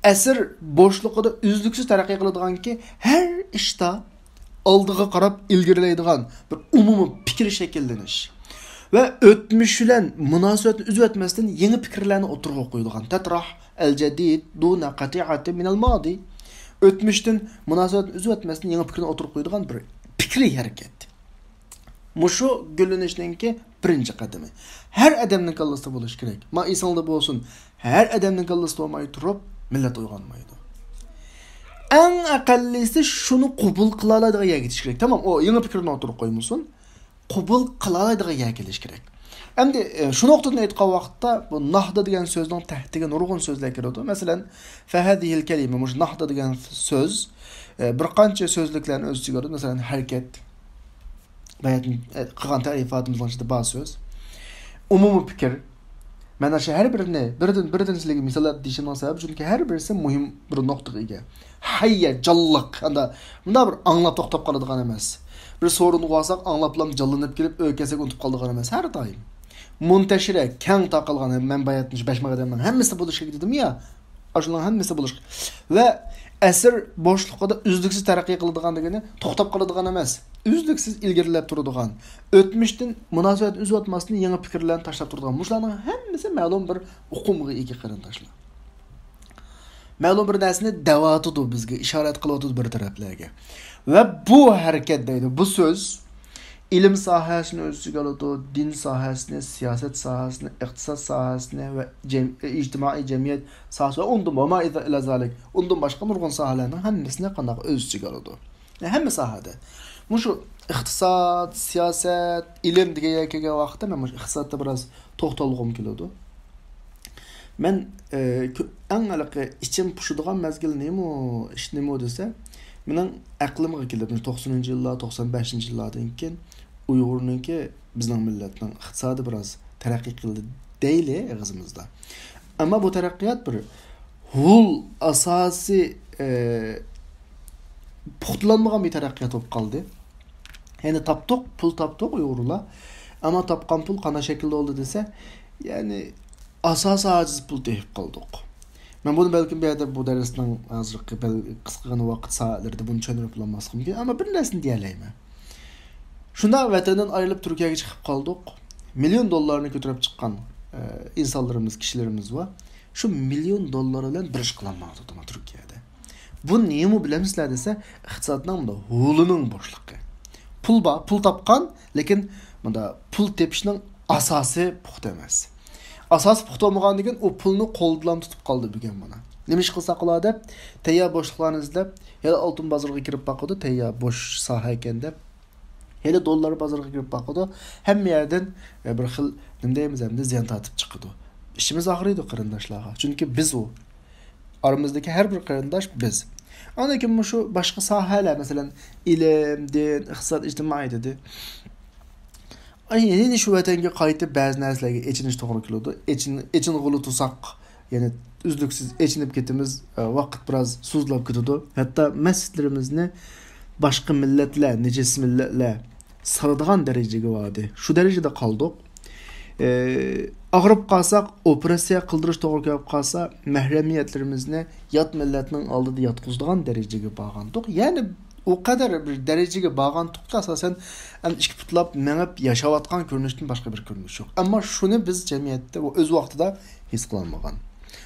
ئەسىر بوشلۇقىدا ئۈزلۈكسىز تەرەققىي قىلىدىغانكى، ھەر ئىشتا ئالدىغا قاراپ ئىلگىرىلەيدىغان بىر ئومۇمىي پىكىر شەكىللىنىش ۋە ئۆتمۈش بىلەن مۇناسىۋەتنى ئۈزۈۋەتمەستىن يېڭى پىكىرلەرنى ئوتتۇرىغا قويىدىغان، تەتراھ ئەل جەدىد دۇنە قەتىئەتى مىنەل مادى. ئۆتمۈشتىن مۇناسىۋەتنى ئۈزۈۋەتمەستىن يېڭى پىكىرنى ئوتتۇرىغا قويىدىغان بىر پىكرىي ھەرىكەت. مۇشۇ گۈللىنىشنىڭكى بىرىنچى قەدىمى. ھەر ئادەمنىڭ كاللىسىدا بولۇشى كېرەك. ما ئېسىڭدە بولسۇن، ھەر ئادەمنىڭ كاللىسىدا بولماي تۇرۇپ، مىللەت ئويغانمايدۇ. ئەڭ ئەقەللىسى شۇنى قوبۇل قىلالايدىغان يەرگە يېتىش كېرەك. تامام، ئۇ يېڭى پىكىرنى ئوتتۇرىغا قويمىسۇن، قوبۇل قىلالايدىغان يەرگە كېلىش كېرەك. ئەمدى، ئە، شۇ نۇقتىدىن ئېيتقان ۋاقىتتا، بۇ ناھدا دېگەن سۆزنىڭ تەھتىگە نۇرغۇن سۆزلەر كىرىدۇ. مەسىلەن، فەھەزىھىل كەلىمە، مۇشۇ ناھدا دېگەن سۆز، ئە، بىر قانچە سۆزلۈكلەرنى ئۆز ئىچىگە ئالىدۇ. مەسىلەن، ھەرىكەت، باياتىن، ئە، قىلغان تەرىپاتىمىزنىڭ ئىچىدە بار سۆز. ئومۇمىي پىكىر. مانا شۇ ھەر بىرىنى بىردىن، بىردىن سىلەرگە مىساللار دېيىشىمنىڭ سەۋەبى، چۈنكى ھەر بىرسى مۇھىم بىر نۇقتىغا ئىگە. ھەييە، جانلىق. ئاندا، مۇنداق بىر ئاڭلاپ توختاپ قالىدىغان ئەمەس. بىر سورۇنغا بارساق، ئاڭلاپلا جانلىنىپ كېلىپ، ئۆي كەلسەك ئۇنتۇپ قالىدىغان ئەمەس، ھەر دائىم. مۇنتەشىرە، كەڭ تارقالغان، مەن باياتىن شۇ بەش مىڭ ئادەمنىڭ ھەممىسى بولۇشى كېرەك دېدىمۇ يا؟ ئاشۇنىڭ ھەممىسى بولۇش. ۋە ئەسىر بوشلۇقىدا ئۈزلۈكسىز تەرەققىي قىلىدىغان دېگىنى توختاپ قالىدىغان ئەمەس. ئۈزلۈكسىز ئىلگىرىلەپ تۇرىدىغان، ئۆتمۈشتىن مۇناسىۋەتنى ئۈزۈۋەتمەستىن يېڭى پىكىرلەرنى تاشلاپ تۇرىدىغان. مۇشۇلارنىڭ ھەممىسى مەلۇم بىر ئۇقۇمغا ئىگە، قېرىنداشلار. مەلۇم بىر نەرسىنى دەۋاتىدۇ بىزگە، ئىشارەت قىلىۋاتىدۇ بىر تەرەپلەرگە. ۋە بۇ ھەرىكەت دەيدۇ، بۇ سۆز ئىلىم ساھەسىنى ئۆز ئىچىگە ئالىدۇ، دىن ساھەسىنى، سىياسەت ساھەسىنى، ئىقتىساد ساھەسىنى ۋە جەم-، ئىجتىمائىي جەمئىيەت ساھەسى ۋە ئۇندىن ۋە ما ئىلە زالىك، ئۇندىن باشقا نۇرغۇن ساھەلەرنىڭ ھەممىسىنى قانداق ئۆز ئىچىگە ئالىدۇ. ھەممە ساھەدە. مۇشۇ ئىقتىساد، سىياسەت، ئىلىم دېگەن يەرگە كەلگەن ۋاقىتتا مەن مۇشۇ ئىقتىسادتا بىراز توختالغۇم كېلىدۇ. مەن، ئە، كۆ-، ئەڭ ھېلىقى ئىچىم پۇشىدىغان مەزگىل نېمە، ئىش نېمە دېسە، مېنىڭ ئەقلىمگە كېلىدۇ. توقسىنىنچى يىللار، توقسان بەشىنچى يىللاردىن كېيىن ئۇيغۇرنىڭكى، بىزنىڭ مىللەتنىڭ ئىقتىسادى بىراز تەرەققىي قىلدى دەيلى ئېغىزىمىزدا. ئەمما بۇ تەرەققىيات بىر ھۇل ئاساسىي، ئە، پۇختىلانمىغان بىر تەرەققىيات بولۇپ قالدى. يەنى تاپتۇق، پۇل تاپتۇق ئۇيغۇرلار. ئەمما تاپقان پۇل قانداق شەكىلدە بولدى دېسە، يەنى ئاساسى ئاجىز پۇل تېپىپ قالدۇق. مەن بۇنى بەلكىم بۇ يەردە بۇ دەرسنىڭ ھازىرقى بەل-، قىسقىغىنا ۋاقىت سائەتلىرىدە بۇنى چۈشەندۈرۈپ بولماسلىقىم مۇمكىن. ئەمما بىر نەرسىنى دېيەلەيمەن. شۇنداق ۋەتەندىن ئايرىلىپ تۈركىيەگە چىقىپ قالدۇق. مىليون دوللارنى كۆتۈرۈپ چىققان، ئە، ئىنسانلىرىمىز، كىشىلىرىمىز بار. شۇ مىليون دوللار بىلەن بىر ئىش قىلالمايۋاتىدۇ تۈركىيەدە. بۇ نېمە بىلەمسىلەر دېسە، ئىقتىسادنىڭ مۇنداق ھولىنىڭ بوشلۇقى. پۇل بار، پۇل تاپقان، لېكىن مۇنداق پۇل تېپىشنىڭ ئاساسى پۇختا ئەمەس. ئاساسى پۇختا بولمىغاندىن كېيىن ئۇ پۇلنى قولدىلا تۇتۇپ قالدى بۈگۈن مانا. نېمە ئىش قىلساق بولا دەپ، تەييار بوشلۇقلارنى ئىزدەپ، يەنە ئالتۇن بازىرىغا كىرىپ باقىدۇ، تەييار بوش ساھە ئىكەن دەپ. يەنە دوللار بازىرىغا كىرىپ باقىدۇ. ھەممە يەردىن، ئە، بىر خىل، نېمە دەيمىز ئەمدى، زىيان تارتىپ چىقىدۇ. ئىچىمىز ئاغرىيدۇ قېرىنداشلارغا. چۈنكى بىز ئۇ. ئارىمىزدىكى ھەر بىر قېرىنداش بىز. ئاندىن كېيىن مۇشۇ باشقا ساھەلەر، مەسىلەن، ئىلىم، دىن، ئىقتىساد، ئىجتىمائىي دېدى. ئاي، يەنە شۇ ۋەتەنگە قايتىپ بەزى نەرسىلەرگە ئېچىنىش توغرا كېلىدۇ. ئېچىن-، ئېچىنغىلى تۇرساق، يەنى ئۈزلۈكسىز ئېچىنىپ كېتىمىز، ئە، ۋاقىت بىراز سوزۇلۇپ كېتىدۇ. ھەتتا مەسچىتلىرىمىزنى باشقا مىللەتلەر، نىجىس مىللەتلەر سالىدىغان دەرىجىگە باردى. شۇ دەرىجىدە قالدۇق. ئە، ئاغرىپ قالساق، ئوپېراتسىيە قىلدۇرۇش توغرا كېلىپ قالسا، مەھرەمىيەتلىرىمىزنى يات مىللەتنىڭ ئالدىدا ياتقۇزىدىغان دەرىجىگە بارغانتۇق. يەنى ئۇ قەدەر بىر دەرىجىگە بارغانتۇقكى، ئاساسەن، ئەمدى ئىككى پۇتلاپ مېڭىپ ياشاۋاتقان كۆرۈنۈشتىن باشقا بىر كۆرۈنۈش يوق. ئەمما شۇنى بىز جەمئىيەتتە ئۆز ۋاقتىدا ھېس قىلالمىغان.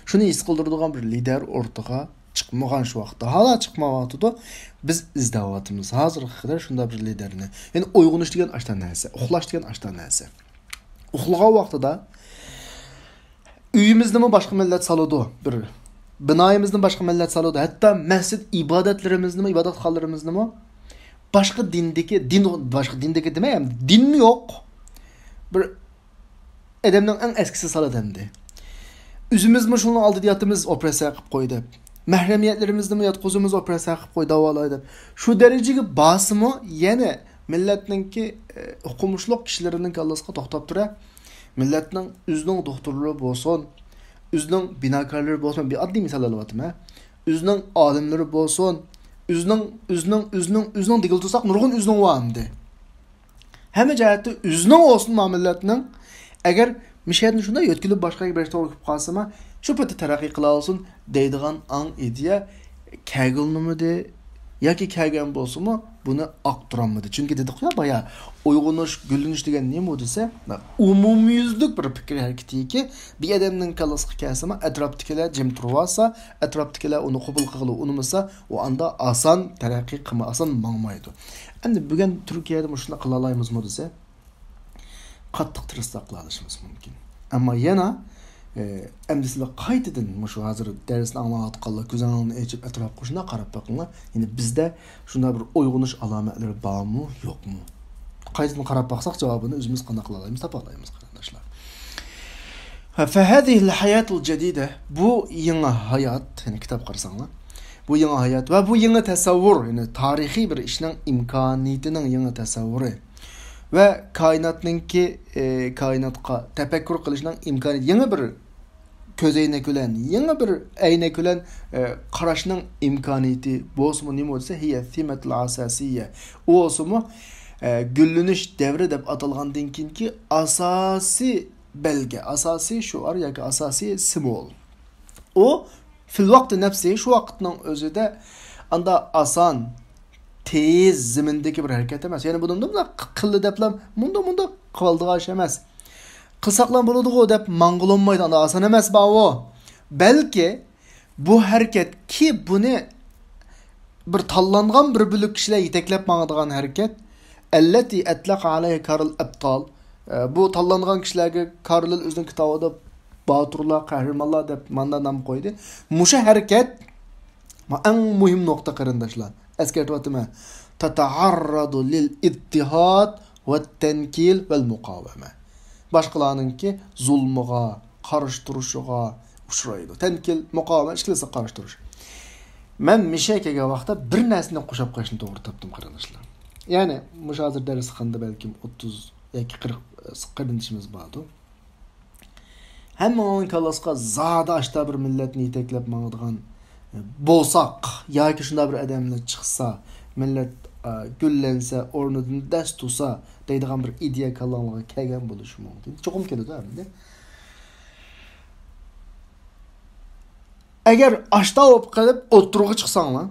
شۇنى ھېس قىلدۇرىدىغان بىر لىدەر ئوتتۇرىغا چىقمىغان شۇ ۋاقىتتا. ھالا چىقمايۋاتىدۇ. بىز ئىزدەۋاتىمىز ھازىرغا قەدەر شۇنداق بىر لىدەرنى. يەنى ئويغىنىش دېگەن ئاشتا نەرسە، ئۇخلاش دېگەن ئاشتا نەرسە. ئۇخلىغان ۋاقتىدا ئۆيىمىزنىمۇ باشقا مىللەت سالىدۇ، بىر بىنايىمىزنى باشقا مىللەت سالىدۇ، ھەتتا مەسچىت ئىبادەتلىرىمىزنىمۇ، ئىبادەتخانىلىرىمىزنىمۇ باشقا دىندىكى، دىن، باشقا دىندىكى دېمەي، دىنمۇ يوق، بىر ئادەمنىڭ ئەڭ ئەسكىسى سالىدۇ ئەمدى. ئۆزىمىزمۇ شۇنىڭ ئالدىدا ياتىمىز، ئوپېراتسىيە قىلىپ قوي دەپ. مەھرەمىيەتلىرىمىزنىمۇ ياتقۇزىمىز، ئوپېراتسىيە قىلىپ قوي، داۋالاي دەپ. شۇ دەرىجىگە بارسىمۇ، يەنە مىللەتنىڭكى، ئە، ئوقۇمۇشلۇق كىشىلىرىنىڭ كاللىسىغا توختاپ تۇرە. مىللەتنىڭ ئۆزىنىڭ دوختۇرلىرى بولسۇن، ئۆزىنىڭ بىناكارلىرى بولسۇن، بىر ئاددىي مىسال ئېلىۋاتىمەن. ئۆزىنىڭ ئالىملىرى بولسۇن، ئۆزىنىڭ، ئۆزىنىڭ، ئۆزىنىڭ، ئۆزىنىڭ دېگىلى تۇرساق، نۇرغۇن ئۆزىنىڭ بار ئەمدى. ھەممە جەھەتتە ئۆزىنىڭ بولسۇن، ما مىللەتنىڭ. ئەگەر مىشەدىن شۇنداق يۆتكىلىپ باشقا بىر توغرا كېلىپ قالسىمۇ، شۇ پېتى تەرەققىي قىلالىسۇن دەيدىغان ئاڭ ئىدىيە كەلگىلىمىدى ياكى كەلگەن بولسىمۇ، بۇنى ئاقتۇرالمىدى. چۈنكى دېدۇققۇ يا بايا، ئويغىنىش، گۈللىنىش دېگەن نېمە دېسە، ئومۇميۈزلۈك بىر پىكىر ھەرىكىتىكى، بىر ئادەمنىڭ كاللىسىغا كەلسىمۇ، ئەتراپتىكىلەر جىم تۇرۇۋالسا، ئەتراپتىكىلەر ئۇنى قوبۇل قىلغىلى ئۇنىمىسا، ئۇ ئاندا ئاسان تەرەققىي قىلماي، ئاسان ماڭمايدۇ. ئەمدى بۈگۈن تۈركىيەدە مۇشۇنداق قىلالايمىزمۇ دېسە، قاتتىق تىرىشساق قىلالىشىمىز مۇمكىن. ئەمما يەنە، ئە، ئەمدى سىلەر قايتىدىن مۇشۇ ھازىر دەرسنى ئاڭلاۋاتقانلار كۆزۈڭلارنى ئېچىپ ئەتراپقا شۇنداق قاراپ بېقىڭلار. يەنى بىزدە شۇنداق بىر ئويغىنىش ئالامەتلىرى بارمۇ، يوقمۇ؟ قايتىدىن قاراپ باقساق، جاۋابىنى ئۆزىمىز قانداق قىلالايمىز، تاپالايمىز، قېرىنداشلار. فهذه الحياة الجديدة، بۇ يېڭى ھايات، يەنى كىتاب قارىساڭلار، بۇ يېڭى ھايات ۋە بۇ يېڭى تەسەۋۋۇر، يەنى تارىخىي بىر ئىشنىڭ ئىمكانىيىتىنىڭ يېڭى تەسەۋۋۇرى ۋە كائىناتنىڭكى، ئى، كائىناتقا تەپەككۇر قىلىشنىڭ ئىمكانىيىتى، يېڭى بىر كۆزەينەك بىلەن، يېڭى بىر ئەينەك بىلەن، ئى، قاراشنىڭ ئىمكانىيىتى بولسىمۇ نېمە دېسە، هي الثمرة الأساسية. ئۇ بولسىمۇ، ئى، گۈللىنىش دەۋرى دەپ ئاتالغاندىن كېيىنكى ئاساسىي بەلگە، ئاساسىي شوئار ياكى ئاساسىي سىمۋول. ئۇ فىل ۋاقتى نەپسى، شۇ ۋاقىتنىڭ ئۆزىدە ئاندا ئاسان، تېز زېمىندىكى بىر ھەرىكەت ئەمەس. يەنى بۇنى مۇنداق قىلدى دەپلا مۇنداق، مۇنداق قىلىدىغان ئىش ئەمەس. قىلساقلا بولىدىغۇ دەپ ماڭغىلى بولمايدۇ، ئاندا ئاسان ئەمەس بارۇ. بەلكى بۇ ھەرىكەتكى بۇنى بىر تاللانغان بىر بۆلەك كىشىلەر يېتەكلەپ ماڭىدىغان ھەرىكەت. التي أطلق عليها كارل أبطال. ئە، بۇ تاللانغان كىشىلەرگە كارلىل ئۆزىنىڭ كىتابىدا باتۇرلار، قەھرىمانلار دەپ ماندا نام قويدى. مۇشۇ ھەرىكەت، ما، ئەڭ مۇھىم نۇقتا، قېرىنداشلار. ئەسكەرتىۋاتىمەن. تتعرض للاضطهاد والتنكيل والمقاومة. باشقىلارنىڭكى زۇلمىغا، قارشى تۇرۇشىغا ئۇچرايدۇ. تەنكىل، مۇقاۋىمەت، ئىككىلىسىگە قارشى تۇرۇش. مەن مىشە كەلگەن ۋاقىتتا بىر نەرسىنى قوشاپ قويۇشنى توغرا تاپتىم، قېرىنداشلار. يەنى، مۇشۇ ھازىر دەرسخانىدا بەلكىم ئوتتۇز ياكى قىرىق قېرىندىشىمىز باردۇ. ھەممىڭلارنىڭ كاللىسىغا زادى ئاشتا بىر مىللەتنى يېتەكلەپ ماڭىدىغان بولساق، ياكى شۇنداق بىر ئادەملەر چىقسا، مىللەت، ئە، گۈللەنسە، ئورنىدىن دەس تۇرسا دەيدىغان بىر ئىدىيە كاللاڭلارغا كەلگەن بولۇشى مۇمكىن. چوقۇم كېلىدۇ ئەمدى. ئەگەر ئاشتا بولۇپ قېلىپ ئوتتۇرىغا چىقساڭلار،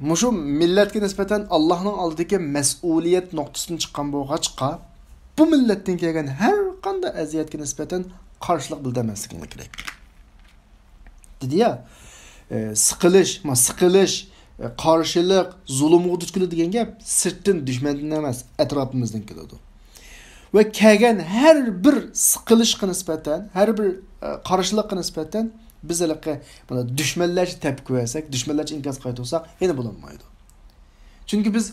مۇشۇ مىللەتكە نىسبەتەن ئاللاھنىڭ ئالدىدىكى مەسئۇلىيەت نۇقتىسىدىن چىققان بولغاچقا، بۇ مىللەتتىن كەلگەن ھەر قانداق ئەزىيەتكە نىسبەتەن قارشىلىق بىلدۈرمەسلىكىڭلار كېرەك. دېدى يا، ئە، سىقىلىش، ما، سىقىلىش، ئە، قارشىلىق، زۇلۇمغا دۇچ كېلىدۇ دېگەن گەپ سىرتتىن، دۈشمەندىن ئەمەس، ئەتراپىمىزدىن كېلىدۇ. ۋە كەلگەن ھەر بىر سىقىلىشقا نىسبەتەن، ھەر بىر، ئە، قارشىلىققا نىسبەتەن بىز ھېلىقى مانا دۈشمەنلەرچە تەپكۈۋەرسەك، دۈشمەنلەرچە ئىنكاس قايتۇرساق، يەنە بولالمايدۇ. چۈنكى بىز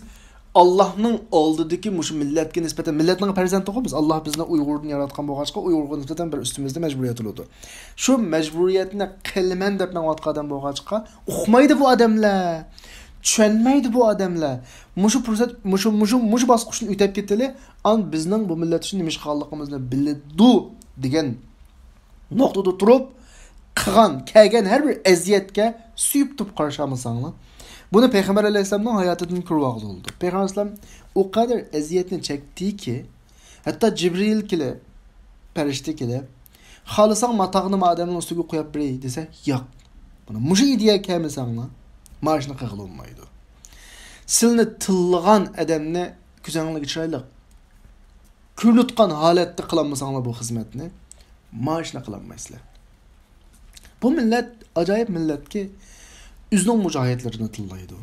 ئاللاھنىڭ ئالدىدىكى مۇشۇ مىللەتكە نىسبەتەن، مىللەتنىڭ پەرزەنتىغۇ بىز، ئاللاھ بىزنى ئۇيغۇردىن ياراتقان بولغاچقا، ئۇيغۇرغا نىسبەتەن بىر ئۈستىمىزدە مەجبۇرىيەت بولىدۇ. شۇ مەجبۇرىيەتنى قىلىمەن دەپ مېڭىۋاتقان ئادەم بولغاچقا، ئۇقمايدۇ بۇ ئادەملەر، چۈشەنمەيدۇ بۇ ئادەملەر. مۇشۇ پۇرسەت، مۇشۇ، مۇشۇ، مۇشۇ باسقۇچتىن ئۆتۈپ كېتىلى، ئان بىزنىڭ بۇ مىللەت ئۈچۈن نېمە ئىش قىلغانلىقىمىزنى بىلىدۇ دېگەن نۇقتىدا تۇرۇپ، قىلغان، كەلگەن ھەر بىر ئەزىيەتكە سۆيۈپ تۇرۇپ قارشى ئالمىساڭلار. بۇنى پەيغەمبەر ئەلەيھىسسالامنىڭ ھاياتىدىن كۆرۈۋالغىلى بولىدۇ. پەيغەمبەر ئەلەيھىسسالام ئۇ قەدەر ئەزىيەتنى چەكتىكى، ھەتتا جىبرىئىل كېلىپ، پەرىشتە كېلىپ، خالىساڭ ماتاغنى ما ئادەمنىڭ ئۈستىگە قويۇپ بېرەي دېسە، ياق. مانا مۇشۇ ئىدىيە كەلمىسەڭلا، مانا شۇنى قىلغىلى بولمايدۇ. سىلنى تىللىغان ئادەمنى كۆزۈڭلارغا چىرايلىق كۆرۈنۈۋاتقان ھالەتتە قىلالمىساڭلار بۇ خىزمەتنى، مانا شۇنى قىلالمايسىلەر. بۇ مىللەت ئاجايىپ مىللەتكى، ئۆزىنىڭ مۇجاھىدلىرىنى تىللايدۇ.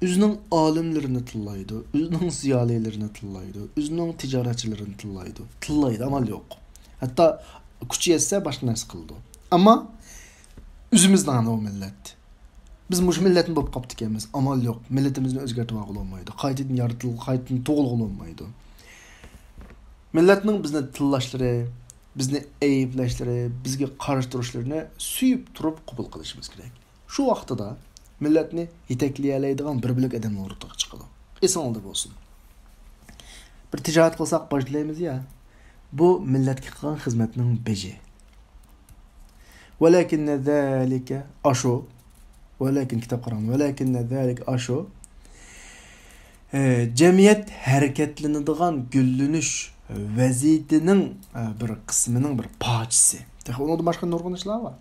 ئۆزىنىڭ ئالىملىرىنى تىللايدۇ. ئۆزىنىڭ زىيالىيلىرىنى تىللايدۇ. ئۆزىنىڭ تىجارەتچىلىرىنى تىللايدۇ. تىللايدۇ، ئامال يوق. ھەتتا كۈچى يەتسە باشقا نەرسە قىلىدۇ. ئەمما ئۆزىمىزنىڭ ئۇ مىللەت. بىز مۇشۇ مىللەتنى بولۇپ قاپتىكەنمىز. ئامال يوق. مىللىتىمىزنى ئۆزگەرتىۋالغىلى بولمايدۇ. قايتىدىن يارىتىل-، قايتىدىن تۇغۇلغىلى بولمايدۇ. مىللەتنىڭ بىزنى تىللاشلىرى، بىزنى ئەيىبلەشلىرى، بىزگە قارشى تۇرۇشلىرىنى سۆيۈپ تۇرۇپ قوبۇل قىلىشىمىز كېرەك. شۇ ۋاقتىدا مىللەتنى يېتەكلىيەلەيدىغان بىر بۆلەك ئادەملەر ئوتتۇرىغا چىقىدۇ. ئېسىڭلاردا بولسۇن. بىر تىجارەت قىلساق باج تۆلەيمىز يا. بۇ مىللەتكە قىلغان خىزمەتنىڭ بېجى. ۋەلەكىننە زالىكە ئاشۇ. ۋەلەكىن كىتاب قاراڭ. ۋەلەكىننە زالىكە ئاشۇ. ئە، جەمئىيەت ھەرىكەتلىنىدىغان گۈللىنىش ۋەزىيىتىنىڭ، ئە، بىر قىسمىنىڭ بىر پارچىسى. تېخى ئۇنىڭدىن باشقا نۇرغۇن ئىشلار بار.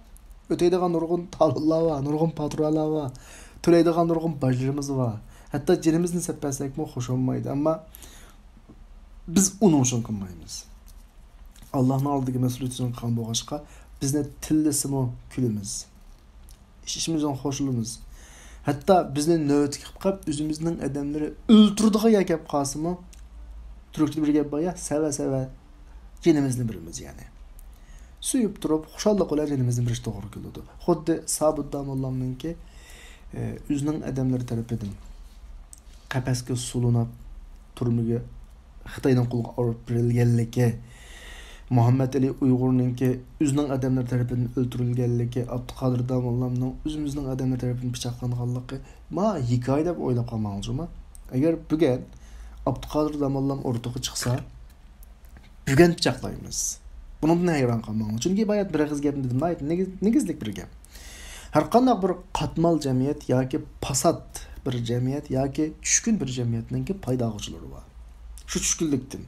ئۆتەيدىغان نۇرغۇن تالونلار بار، نۇرغۇن پاتۇرالار بار. تۆلەيدىغان نۇرغۇن باجلىرىمىز بار. ھەتتا جېنىمىزنى سەپ بەرسەكمۇ خوش بولمايدۇ. ئەمما بىز ئۇنىڭ ئۈچۈن قىلمايمىز. ئاللاھنىڭ ئالدىدىكى مەسئۇلىيىتى ئۈچۈن قىلغان بولغاچقا، بىزنى تىللىسىمۇ كۈلىمىز. ئىش-، ئىشىمىزدىن خوشلىنىمىز. ھەتتا بىزنى نۆۋەتكە قىلىپ قاپ، ئۆزىمىزنىڭ ئادەملىرى ئۆلتۈرىدىغان يەرگە كەپ قالسىمۇ، تۈركچىدە بىر گەپ بار يا، سەۋە سەۋە جېنىمىزنى بېرىمىز يەنى. سۆيۈپ تۇرۇپ، خۇشاللىق بىلەن جېنىمىزنى بېرىش توغرا كېلىدۇ. خۇددى سابىت داموللامنىڭكى، ئە، ئۆزىنىڭ ئادەملىرى تەرىپىدىن قەپەسكە سولىنىپ، تۈرمىگە خىتاينىڭ قولىغا ئاپىرىپ بېرىلگەنلىكى، مۇھەممەد ئەلى ئۇيغۇرنىڭكى ئۆزىنىڭ ئادەملىرى تەرىپىدىن ئۆلتۈرۈلگەنلىكى، ئابدۇقادىر داموللامنىڭ ئۆزىمىزنىڭ ئادەملىرى تەرىپىدىن پىچاقلانغانلىقى، ما ھېكايە دەپ ئويلاپ قالماڭلار جۇمۇ. ئەگەر بۈگۈن ئابدۇقادىر داموللام ئوتتۇرىغا چىقسا، بۈگۈن پىچاقلايمىز. بۇنىڭدىن ھەيران قالماڭلار. چۈنكى بايا بىر ئېغىز گەپنى دېدىم، ناھايىتى نېگىز-، نېگىزلىك بىر گەپ. ھەرقانداق بىر قاتمال جەمئىيەت ياكى پاسات بىر جەمئىيەت ياكى چۈشكۈن بىر جەمئىيەتنىڭكى پايدا ئالغۇچىلىرى بار. شۇ چۈشكۈنلۈكتىن،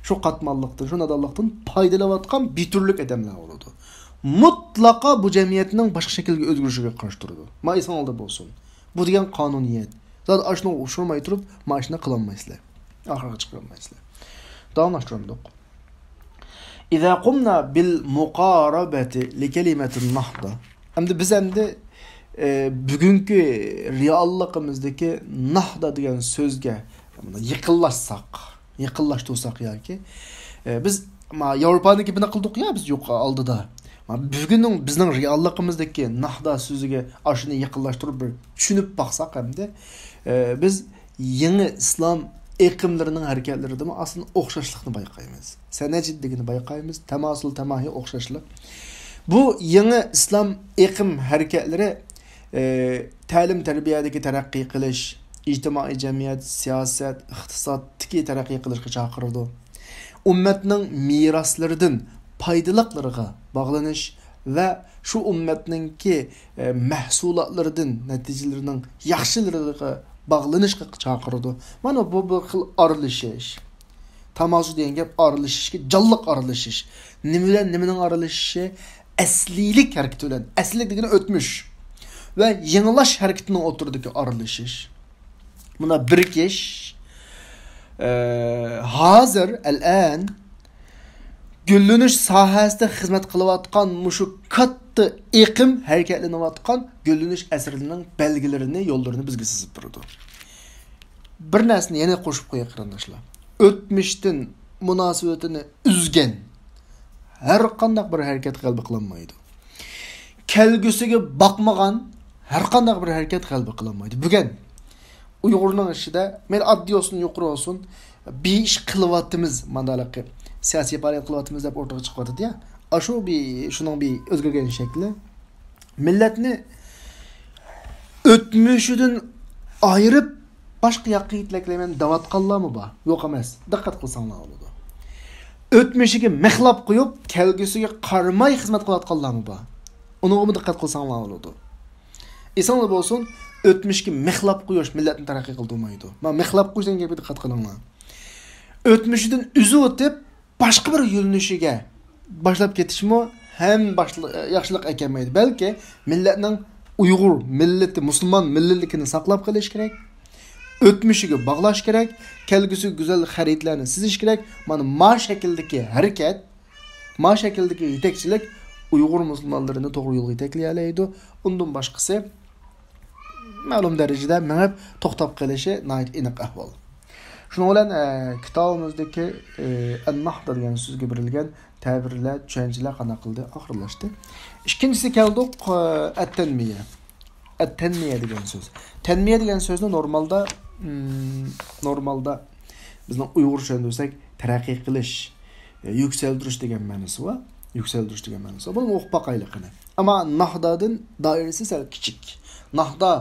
شۇ قاتماللىقتىن، شۇ نادانلىقتىن پايدىلىنىۋاتقان بىتۈرلۈك ئادەملەر بولىدۇ. مۇتلەقا بۇ جەمئىيەتنىڭ باشقا شەكىلگە ئۆزگىرىشىگە قارشى تۇرىدۇ. ما ئېسىڭلاردا بولسۇن. بۇ دېگەن قانۇنىيەت. زادى ئاشۇنىڭغا ئۇچرىماي تۇرۇپ، ما ئىشنى قىلالمايسىلەر. ئاخىرغا چىقىرالمايسىلەر. داۋاملاشتۇرامدۇق. إذا قمنا بالمقاربة لكلمة النهضة. ئەمدى بىز ئەمدى، ئە، بۈگۈنكى رېئاللىقىمىزدىكى ناھدا دېگەن سۆزگە يېقىنلاشساق، يېقىنلاشتۇرساق ياكى، ئە، بىز ما ياۋروپانىڭ گېپىنى قىلدۇق يا بىز يۇقى ئالدىدا. ما بۈگۈننىڭ بىزنىڭ رېئاللىقىمىزدىكى ناھدا سۆزىگە ئاشۇنى يېقىنلاشتۇرۇپ بىر چۈشىنىپ باقساق ئەمدى، ئە، بىز يېڭى ئىسلام ئېقىملىرىنىڭ ھەرىكەتلىرىدىمۇ ئاساسەن ئوخشاشلىقنى بايقايمىز. سەنەجىددىكىنى بايقايمىز، تەماسۇل تەماھى ئوخشاشلىق. بۇ يېڭى ئىسلام ئېقىم ھەرىكەتلىرى، ئى، تەلىم تەربىيەدىكى تەرەققىي قىلىش، ئىجتىمائىي جەمئىيەت، سىياسەت، ئىقتىسادتىكى تەرەققىي قىلىشقا چاقىرىدۇ. ئۈممەتنىڭ مىراسلىرىدىن پايدىلىقلىرىغا باغلىنىش ۋە شۇ ئۈممەتنىڭكى، ئە، مەھسۇلاتلىرىدىن نەتىجىلىرىنىڭ ياخشىلىرىغا باغلىنىشقا چاقىرىدۇ. مانا بۇ بىر خىل ئارىلىشىش. تاماسۇ دېگەن گەپ ئارىلىشىشكە، جانلىق ئارىلىشىش. نېمە بىلەن نېمىنىڭ ئارىلىشىشى؟ ئەسلىيلىك ھەرىكىتى بىلەن. ئەسلىيلىك دېگىنى ئۆتمۈش. ۋە يېڭىلاش ھەرىكىتىنىڭ ئوتتۇرىدىكى ئارىلىشىش. مانا بىرىكىش، ئە، ھازىر، ئەلئەن، گۈللىنىش ساھەسىدە خىزمەت قىلىۋاتقان مۇشۇ كاتتا ئېقىم ھەرىكەتلىنىۋاتقان گۈللىنىش ئەسىرىنىڭ بەلگىلىرىنى، يوللىرىنى بىزگە سىزىپ بېرىدۇ. بىر نەرسىنى يەنە قوشۇپ قوياي، قېرىنداشلار. ئۆتمۈشتىن مۇناسىۋىتىنى ئۈزگەن ھەر قانداق بىر ھەرىكەت غەلىبە قىلالمايدۇ. كەلگۈسىگە باقمىغان ھەر قانداق بىر ھەرىكەت غەلىبە قىلالمايدۇ. بۈگۈن ئۇيغۇرنىڭ ئىچىدە، مەيلى ئاددىي بولسۇن، يۇقىرى بولسۇن، بىر ئىش قىلىۋاتىمىز، مانداقلىقى، سىياسىي پائالىيەت قىلىۋاتىمىز دەپ ئوتتۇرىغا چىقىۋاتىدۇ يا. ئاشۇ بىر، شۇنىڭ بىر ئۆزگەرگەن شەكلى. مىللەتنى ئۆتمۈشىدىن ئايرىپ، باشقا ياققا يېتىلەكلەيمەن دەۋاتقانلارمۇ بار؟ يوق ئەمەس. دىققەت قىلساڭلار بولىدۇ. ئۆتمۈشىگە مىخلاپ قويۇپ، كەلگۈسىگە قارىماي خىزمەت قىلىۋاتقانلارمۇ بار؟ ئۇنىڭغىمۇ دىققەت قىلساڭلار بولىدۇ. ئېسىڭلار بولسۇن، ئۆتمۈشكە مىخلاپ قويۇش مىللەتنى تەرەققىي قىلدۇرمايدۇ. مانا، مىخلاپ قويۇش دېگەن گەپكە دىققەت قىلىڭلار. ئۆتمۈشىدىن ئۈزۈۋېتىپ، باشقا بىر يۆنىلىشىگە باشلاپ كېتىشمۇ ھەم باشلا-، ياخشىلىق ئەكەلمەيدۇ. بەلكى مىللەتنىڭ، ئۇيغۇر مىللىتى، مۇسۇلمان مىللىتلىكىنى ساقلاپ قېلىش كېرەك. ئۆتمۈشىگە باغلاش كېرەك. كەلگۈسىگە گۈزەل خەرىتىلەرنى سىزىش كېرەك. مانا ما شەكىلدىكى ھەرىكەت، ما شەكىلدىكى يېتەكچىلىك ئۇيغۇر مۇسۇلمانلىرىنى توغرا يولغا يېتەكلىيەلەيدۇ. ئۇندىن باشقىسى مەلۇم دەرىجىدە مېڭىپ توختاپ قېلىشى ناھايىتى ئېنىق ئەھۋال. شۇنىڭ بىلەن، ئە، كىتابىمىزدىكى، ئە، ئەن-نەھدا دېگەن سۆزگە بېرىلگەن تەبىرلەر، چۈشەنچىلەر قانداق قىلدى؟ ئاخىرلاشتى. ئىككىنچىسى كەلدۇق، ئە، ئەت-تەنمىيە. ئەت-تەنمىيە دېگەن سۆز. تەنمىيە دېگەن سۆزنى نورمالدا، ئىم، نورمالدا بىزنىڭ ئۇيغۇرچە چۈشەندۈرسەك، تەرەققىي قىلىش، ئە، يۈكسەلدۈرۈش دېگەن مەنىسى بار. يۈكسەلدۈرۈش دېگەن مەنىسى بار. بۇنى ئوقۇپ باقايلى قېنى. ئەمما نەھدادىن دائىرىسى سەل كىچىك. نەھدا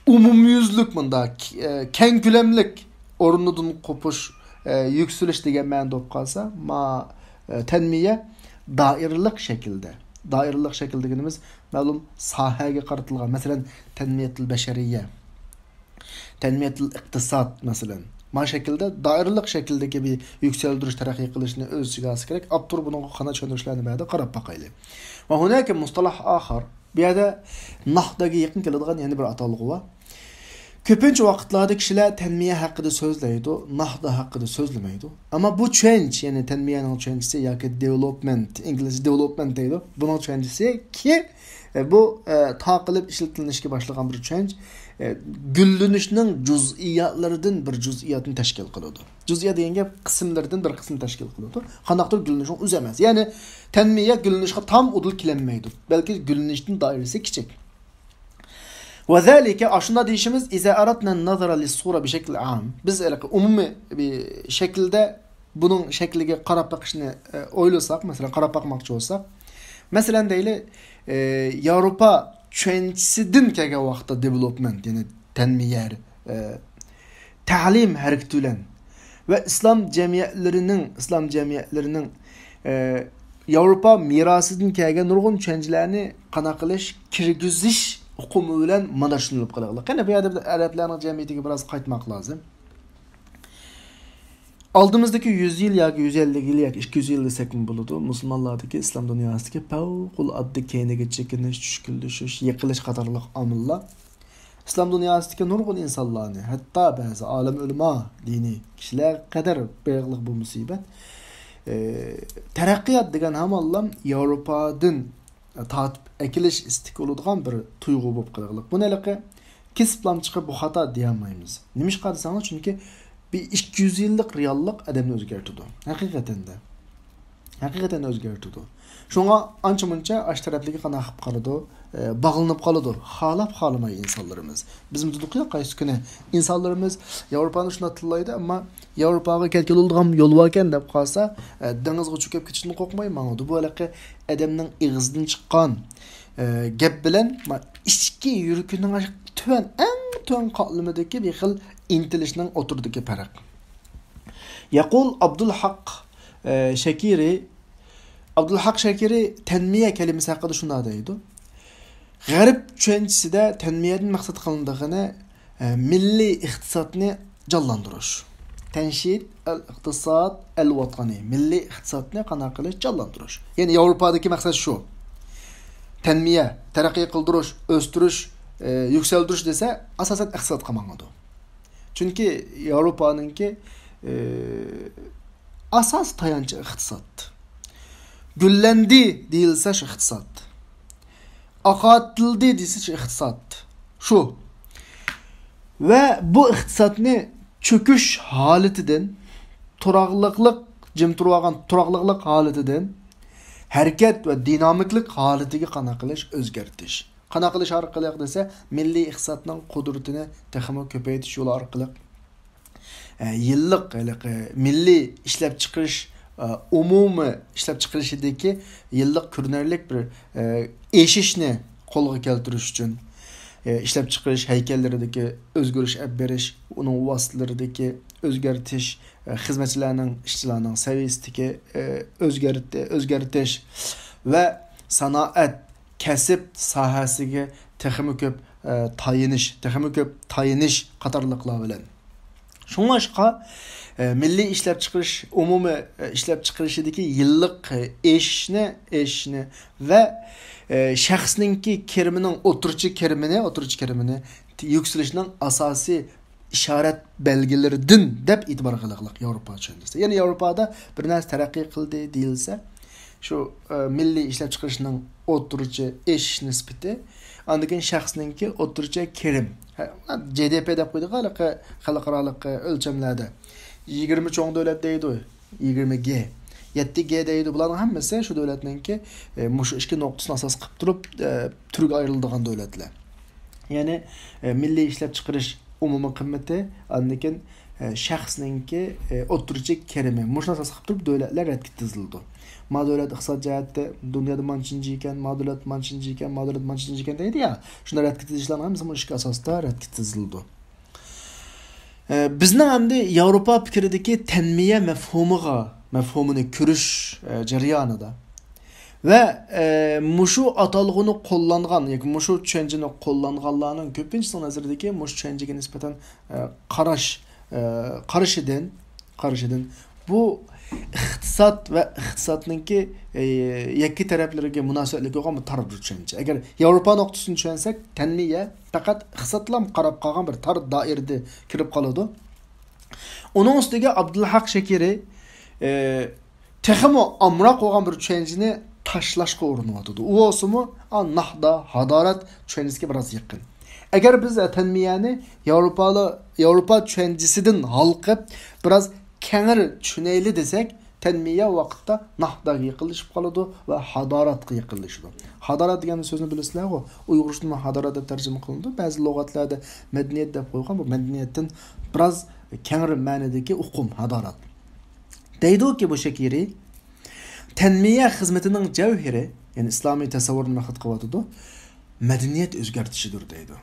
ئومۇميۈزلۈك مۇنداق، ئە، كەڭ كۆلەملىك ئورنىدىن قوپۇش، ئە، يۈكسىلىش دېگەن مەنىدە بولۇپ قالسا، ما، ئە، تەنمىيە دائىرىلىق شەكىلدە. دائىرىلىق شەكىل دېگىنىمىز مەلۇم ساھەگە قارىتىلغان، مەسىلەن، تەنمىيەتۇل بەشەرىيە، تەنمىيەتۇل ئىقتىساد، مەسىلەن. ما شەكىلدە دائىرىلىق شەكىلدىكى بىر يۈكسەلدۈرۈش، تەرەققىي قىلىشنى ئۆز ئىچىگە ئالسا كېرەك. ئاپتور بۇنىڭغا قانداق چۈشەندۈرۈشلەرنى بەردى، قاراپ باقايلى. ۋە ھۇناكە مۇستەلاھ ئاخىر. بۇ يەردە نەھداگە يېقىن كېلىدىغان يەنە بىر ئاتالغۇ بار. كۆپىنچە ۋاقىتلاردا كىشىلەر تەنمىيە ھەققىدە سۆزلەيدۇ، نەھدا ھەققىدە سۆزلىمەيدۇ. ئەمما بۇ چۈشەنچە، يەنى تەنمىيەنىڭ چۈشەنچىسى ياكى دېۋېلوپمېنت، ئىنگلىزچە دېۋېلوپمېنت دەيدۇ. بۇنىڭ چۈشەنچىسىكى، ئە، بۇ، ئە، تارقىلىپ ئىشلىتىلىشكە باشلىغان بىر چۈشەنچە، ئە، گۈللىنىشنىڭ جۇزئىياتلىرىدىن بىر جۇزئىياتنى تەشكىل قىلىدۇ. جۇزئىيات دېگەن گەپ قىسىملىرىدىن بىر قىسىم تەشكىل قىلىدۇ. قانداقتۇر گۈللىنىشنىڭ ئۆزى ئەمەس. يەنى تەنمىيە گۈللىنىشقا تام ئۇدۇل كېلەلمەيدۇ. بەلكى گۈللىنىشتىن دائىرىسى كىچىك. ۋە زالىكە، ئاشۇنداق دېيىشىمىز، ئىزا ئارادنا نەزەرە لىسسۇرە بىشەكلى ئام. بىز ھېلىقى ئومۇمىي بىر شەكىلدە بۇنىڭ شەكلىگە قاراپ بېقىشنى، ئە، ئويلىساق، مەسىلەن، قاراپ باقماقچى بولساق، مەسىلەن، دەيلى، ئە، ياۋروپا چۈشەنچىسىدىن كەلگەن ۋاقىتتا دېۋېلوپمېنت، يەنى تەنمىيە، ئە، تەلىم ھەرىكىتى بىلەن ۋە ئىسلام جەمئىيەتلىرىنىڭ، ئىسلام جەمئىيەتلىرىنىڭ، ئە، ياۋروپا مىراسىدىن كەلگەن نۇرغۇن چۈشەنچىلەرنى قانداق قىلىش، كىرگۈزۈش ئۇقۇمى بىلەن مۇناسىۋەتلىنىپ قېلىغلىق. قېنى، بۇ يەردە بىز ئەرەبلەرنىڭ جەمئىيىتىگە بىراز قايتماق لازىم. ئالدىمىزدىكى يۈز يىل ياكى يۈز ئەللىك يىل ياكى ئىككى يۈز يىل دېسەكمۇ بولىدۇ، مۇسۇلمانلاردىكى، ئىسلام دۇنياسىدىكى پەۋقۇلئاددە كەينىگە چېكىنىش، چۈشكۈنلىشىش، يىقىلىش قاتارلىق ئامىللار ئىسلام دۇنياسىدىكى نۇرغۇن ئىنسانلارنى، ھەتتا بەزى ئالىم ئۆلىما، دىنىي كىشىلەرگە قەدەر بېرىغلىق بۇ مۇسىبەت. ئى، تەرەققىيات دېگەن ھامانلا ياۋروپادىن تارتىپ ئەكېلىش ئىستىكى بولىدىغان بىر تۇيغۇ بولۇپ قېلىغلىق. بۇنى ھېلىقى كېسىپلام چىقىپ بۇ خاتا دېيەلمەيمىز. نېمىشقا دېسەڭلار، چۈنكى بىر ئىككى يۈز يىللىق رېئاللىق ئادەمنى ئۆزگەرتىدۇ. ھەقىقەتەن دە. ھەقىقەتەن ئۆزگەرتىدۇ. شۇڭا ئانچە مۇنچە ئاش تەرەپلىكى قانداق قىلىپ قالىدۇ، ئە، باغلىنىپ قالىدۇ. خالاپ خالىماي ئىنسانلىرىمىز. بىزمۇ دېدۇققۇ قايسى كۈنى. ئىنسانلىرىمىز ياۋروپانى شۇنداق تىللايدۇ، ئەمما ياۋروپاغا كەلگىلى بولىدىغان يول باركەن دەپ قالسا، ئە، دېڭىزغا چۆكۈپ كېتىشتىن قورقماي ماڭىدۇ. بۇ ھېلىقى ئادەمنىڭ ئېغىزىدىن چىققان، ئە، گەپ بىلەن ما-، ئىچكى يۈرىكىنىڭ تۆۋەن، ئەڭ تۆۋەن قاتلىمىدىكى بىر خىل ئىنتىلىشنىڭ ئوتتۇرىدىكى پەرق. يەقۇل ئابدۇلھەق، ئە، شەكىرى، ئابدۇلھەق شەكىرى تەنمىيە كەلىمىسى ھەققىدە شۇنداق دەيدۇ. غەرب چۈشەنچىسىدە تەنمىيەدىن مەقسەت قىلىنىدىغىنى، ئە، مىللىي ئىقتىسادنى جانلاندۇرۇش. تەنشىد ئەل ئىقتىساد ئەل ۋەتەنى، مىللىي ئىقتىسادنى قانداق قىلىش، جانلاندۇرۇش. يەنى ياۋروپادىكى مەقسەت شۇ. تەنمىيە، تەرەققىي قىلدۇرۇش، ئۆستۈرۈش، ئە، يۈكسەلدۈرۈش دېسە، ئاساسەن ئىقتىسادقا ماڭىدۇ. چۈنكى ياۋروپانىڭكى، ئە، ئاساسىي تايانچى ئىقتىساد. گۈللەندى دېيىلسە شۇ ئىقتىساد. ئاقارتىلدى دېسە شۇ ئىقتىساد. شۇ. ۋە بۇ ئىقتىسادنى چۆكۈش ھالىتىدىن، تۇراقلىقلىق، جىم تۇرۇۋالغان تۇراقلىقلىق ھالىتىدىن ھەرىكەت ۋە دىنامىكلىق ھالىتىگە قانداق قىلىش، ئۆزگەرتىش. قانداق قىلىش ئارقىلىق دېسە، مىللىي ئىقتىسادنىڭ قۇدرىتىنى تېخىمۇ كۆپەيتىش يولى ئارقىلىق، ئە، يىللىق ھېلىقى مىللىي ئىشلەپچىقىرىش، ئە، ئومۇمىي ئىشلەپچىقىرىشىدىكى يىللىق كۆرۈنەرلىك بىر، ئە، ئېشىشنى قولغا كەلتۈرۈش ئۈچۈن، ئە، ئىشلەپچىقىرىش ھەيكەللىرىدىكى ئۆزگىرىش ئەپ بېرىش، ئۇنىڭ ۋاسىتىلىرىدىكى ئۆزگەرتىش، ئە، خىزمەتچىلەرنىڭ، ئىشچىلارنىڭ سەۋىيەسىدىكى، ئە، ئۆزگەرت-، ئۆزگەرتىش ۋە سانائەت، كەسىپ ساھەسىگە تېخىمۇ كۆپ، ئە، تايىنىش، تېخىمۇ كۆپ تايىنىش قاتارلىقلار بىلەن. شۇڭلاشقا، ئە، مىللىي ئىشلەپچىقىرىش، ئومۇمىي، ئە، ئىشلەپچىقىرىشىدىكى يىللىق، ئە، ئېشىشنى، ئېشىشنى ۋە، ئە، شەخسنىڭكى كىرىمىنىڭ ئوتتۇرىچە كىرىمىنى، ئوتتۇرىچە كىرىمىنى يۈكسىلىشنىڭ ئاساسىي ئىشارەت بەلگىلىرىدىن دەپ ئېتىبارغا ئېلىقلىق ياۋروپا چۈشەنچىسى. يەنى ياۋروپادا بىر نەرسە تەرەققىي قىلدى دېيىلسە، شۇ، ئە، مىللىي ئىشلەپچىقىرىشنىڭ ئوتتۇرىچە ئېشىش نىسبىتى، ئاندىن كېيىن شەخسنىڭكى ئوتتۇرىچە كىرىم. ھە، جى دى پى دەپ قويدۇق ھېلىقى خەلقئارالىق، ئە، ئۆلچەملەردە. يىگىرمە چوڭ دۆلەت دەيدۇ، يىگىرمە گې. يەتتە گې دەيدۇ. بۇلارنىڭ ھەممىسى شۇ دۆلەتنىڭكى، ئە، مۇشۇ ئىككى نۇقتىسىنى ئاساس قىلىپ تۇرۇپ، ئە، تۈرگە ئايرىلىدىغان دۆلەتلەر. يەنى، ئە، مىللىي ئىشلەپچىقىرىش ئومۇمىي قىممىتى، ئاندىن كېيىن، ئە، شەخسنىڭكى، ئە، ئوتتۇرىچە كىرىمى. مۇشۇنى ئاساس قىلىپ تۇرۇپ دۆلەتلەر رەتكە تىزىلىدۇ. ما دۆلەت ئىقتىساد جەھەتتە دۇنيادا مانچىنچى ئىكەن، ما دۆلەت مانچىنچى ئىكەن، ما دۆلەت مانچىنچى ئىكەن دەيدۇ يا. شۇنداق رەتكە تىزىلىشلارنىڭ ھەممىسى مۇشۇ ئىككى ئاساستا رەتكە تىزىلىدۇ. ئە، بىزنىڭ ئەمدى ياۋروپا پىكرىدىكى تەنمىيە مەفھۇمىغا، مەفھۇمىنى كۆرۈش، ئە، جەريانىدا ۋە، ئە، مۇشۇ ئاتالغۇنى قوللانغان ياكى مۇشۇ چۈشەنچىنى قوللانغانلارنىڭ كۆپىنچىسىنىڭ نەزىرىدىكى مۇشۇ چۈشەنچىگە نىسبەتەن، ئە، قاراش، ئە، قارىشىدىن، قارىشىدىن بۇ ئىقتىساد ۋە ئىقتىسادنىڭكى، ئە، يەككە تەرەپلىرىگە مۇناسىۋەتلىك بولغان بىر تار بىر چۈشەنچە. ئەگەر ياۋروپا نۇقتىسىدىن چۈشەنسەك، تەنمىيە پەقەت ئىقتىسادلا قاراپ قالغان بىر تار دائىرىدە كىرىپ قالىدۇ. ئۇنىڭ ئۈستىگە ئابدۇلھەق شەكىرى، ئى، تېخىمۇ ئامراق بولغان بىر چۈشەنچىنى تاشلاشقا ئۇرۇنۇۋاتىدۇ. ئۇ بولسىمۇ، ئا، ناھدا، ھادارەت چۈشەنچىسىگە بىراز يېقىن. ئەگەر بىز، ئە، تەنمىيەنى ياۋروپالا-، ياۋروپا چۈشەنچىسىدىن ھالقىپ، بىراز كەڭرى چۈشىنەيلى دېسەك، تەنمىيە ۋاقىتتا ناھداغا يېقىنلىشىپ قالىدۇ ۋە ھاداراتقا يېقىنلىشىدۇ. ھادارات دېگەن سۆزنى بىلىسىلەرغۇ، ئۇيغۇرچىدىن ھادارات دەپ تەرجىمە قىلىنىدۇ. بەزى لۇغەتلەردە مەدەنىيەت دەپ قويغان، بۇ مەدەنىيەتتىن بىراز كەڭرى مەنىدىكى ئۇقۇم، ھادارات. دەيدۇكى بۇ شەكىرى، تەنمىيە خىزمىتىنىڭ جەۋھىرى، يەنى ئىسلامىي تەسەۋۋۇرنى مەقسەت قىلىۋاتىدۇ، مەدەنىيەت ئۆزگەرتىشىدۇر دەيدۇ.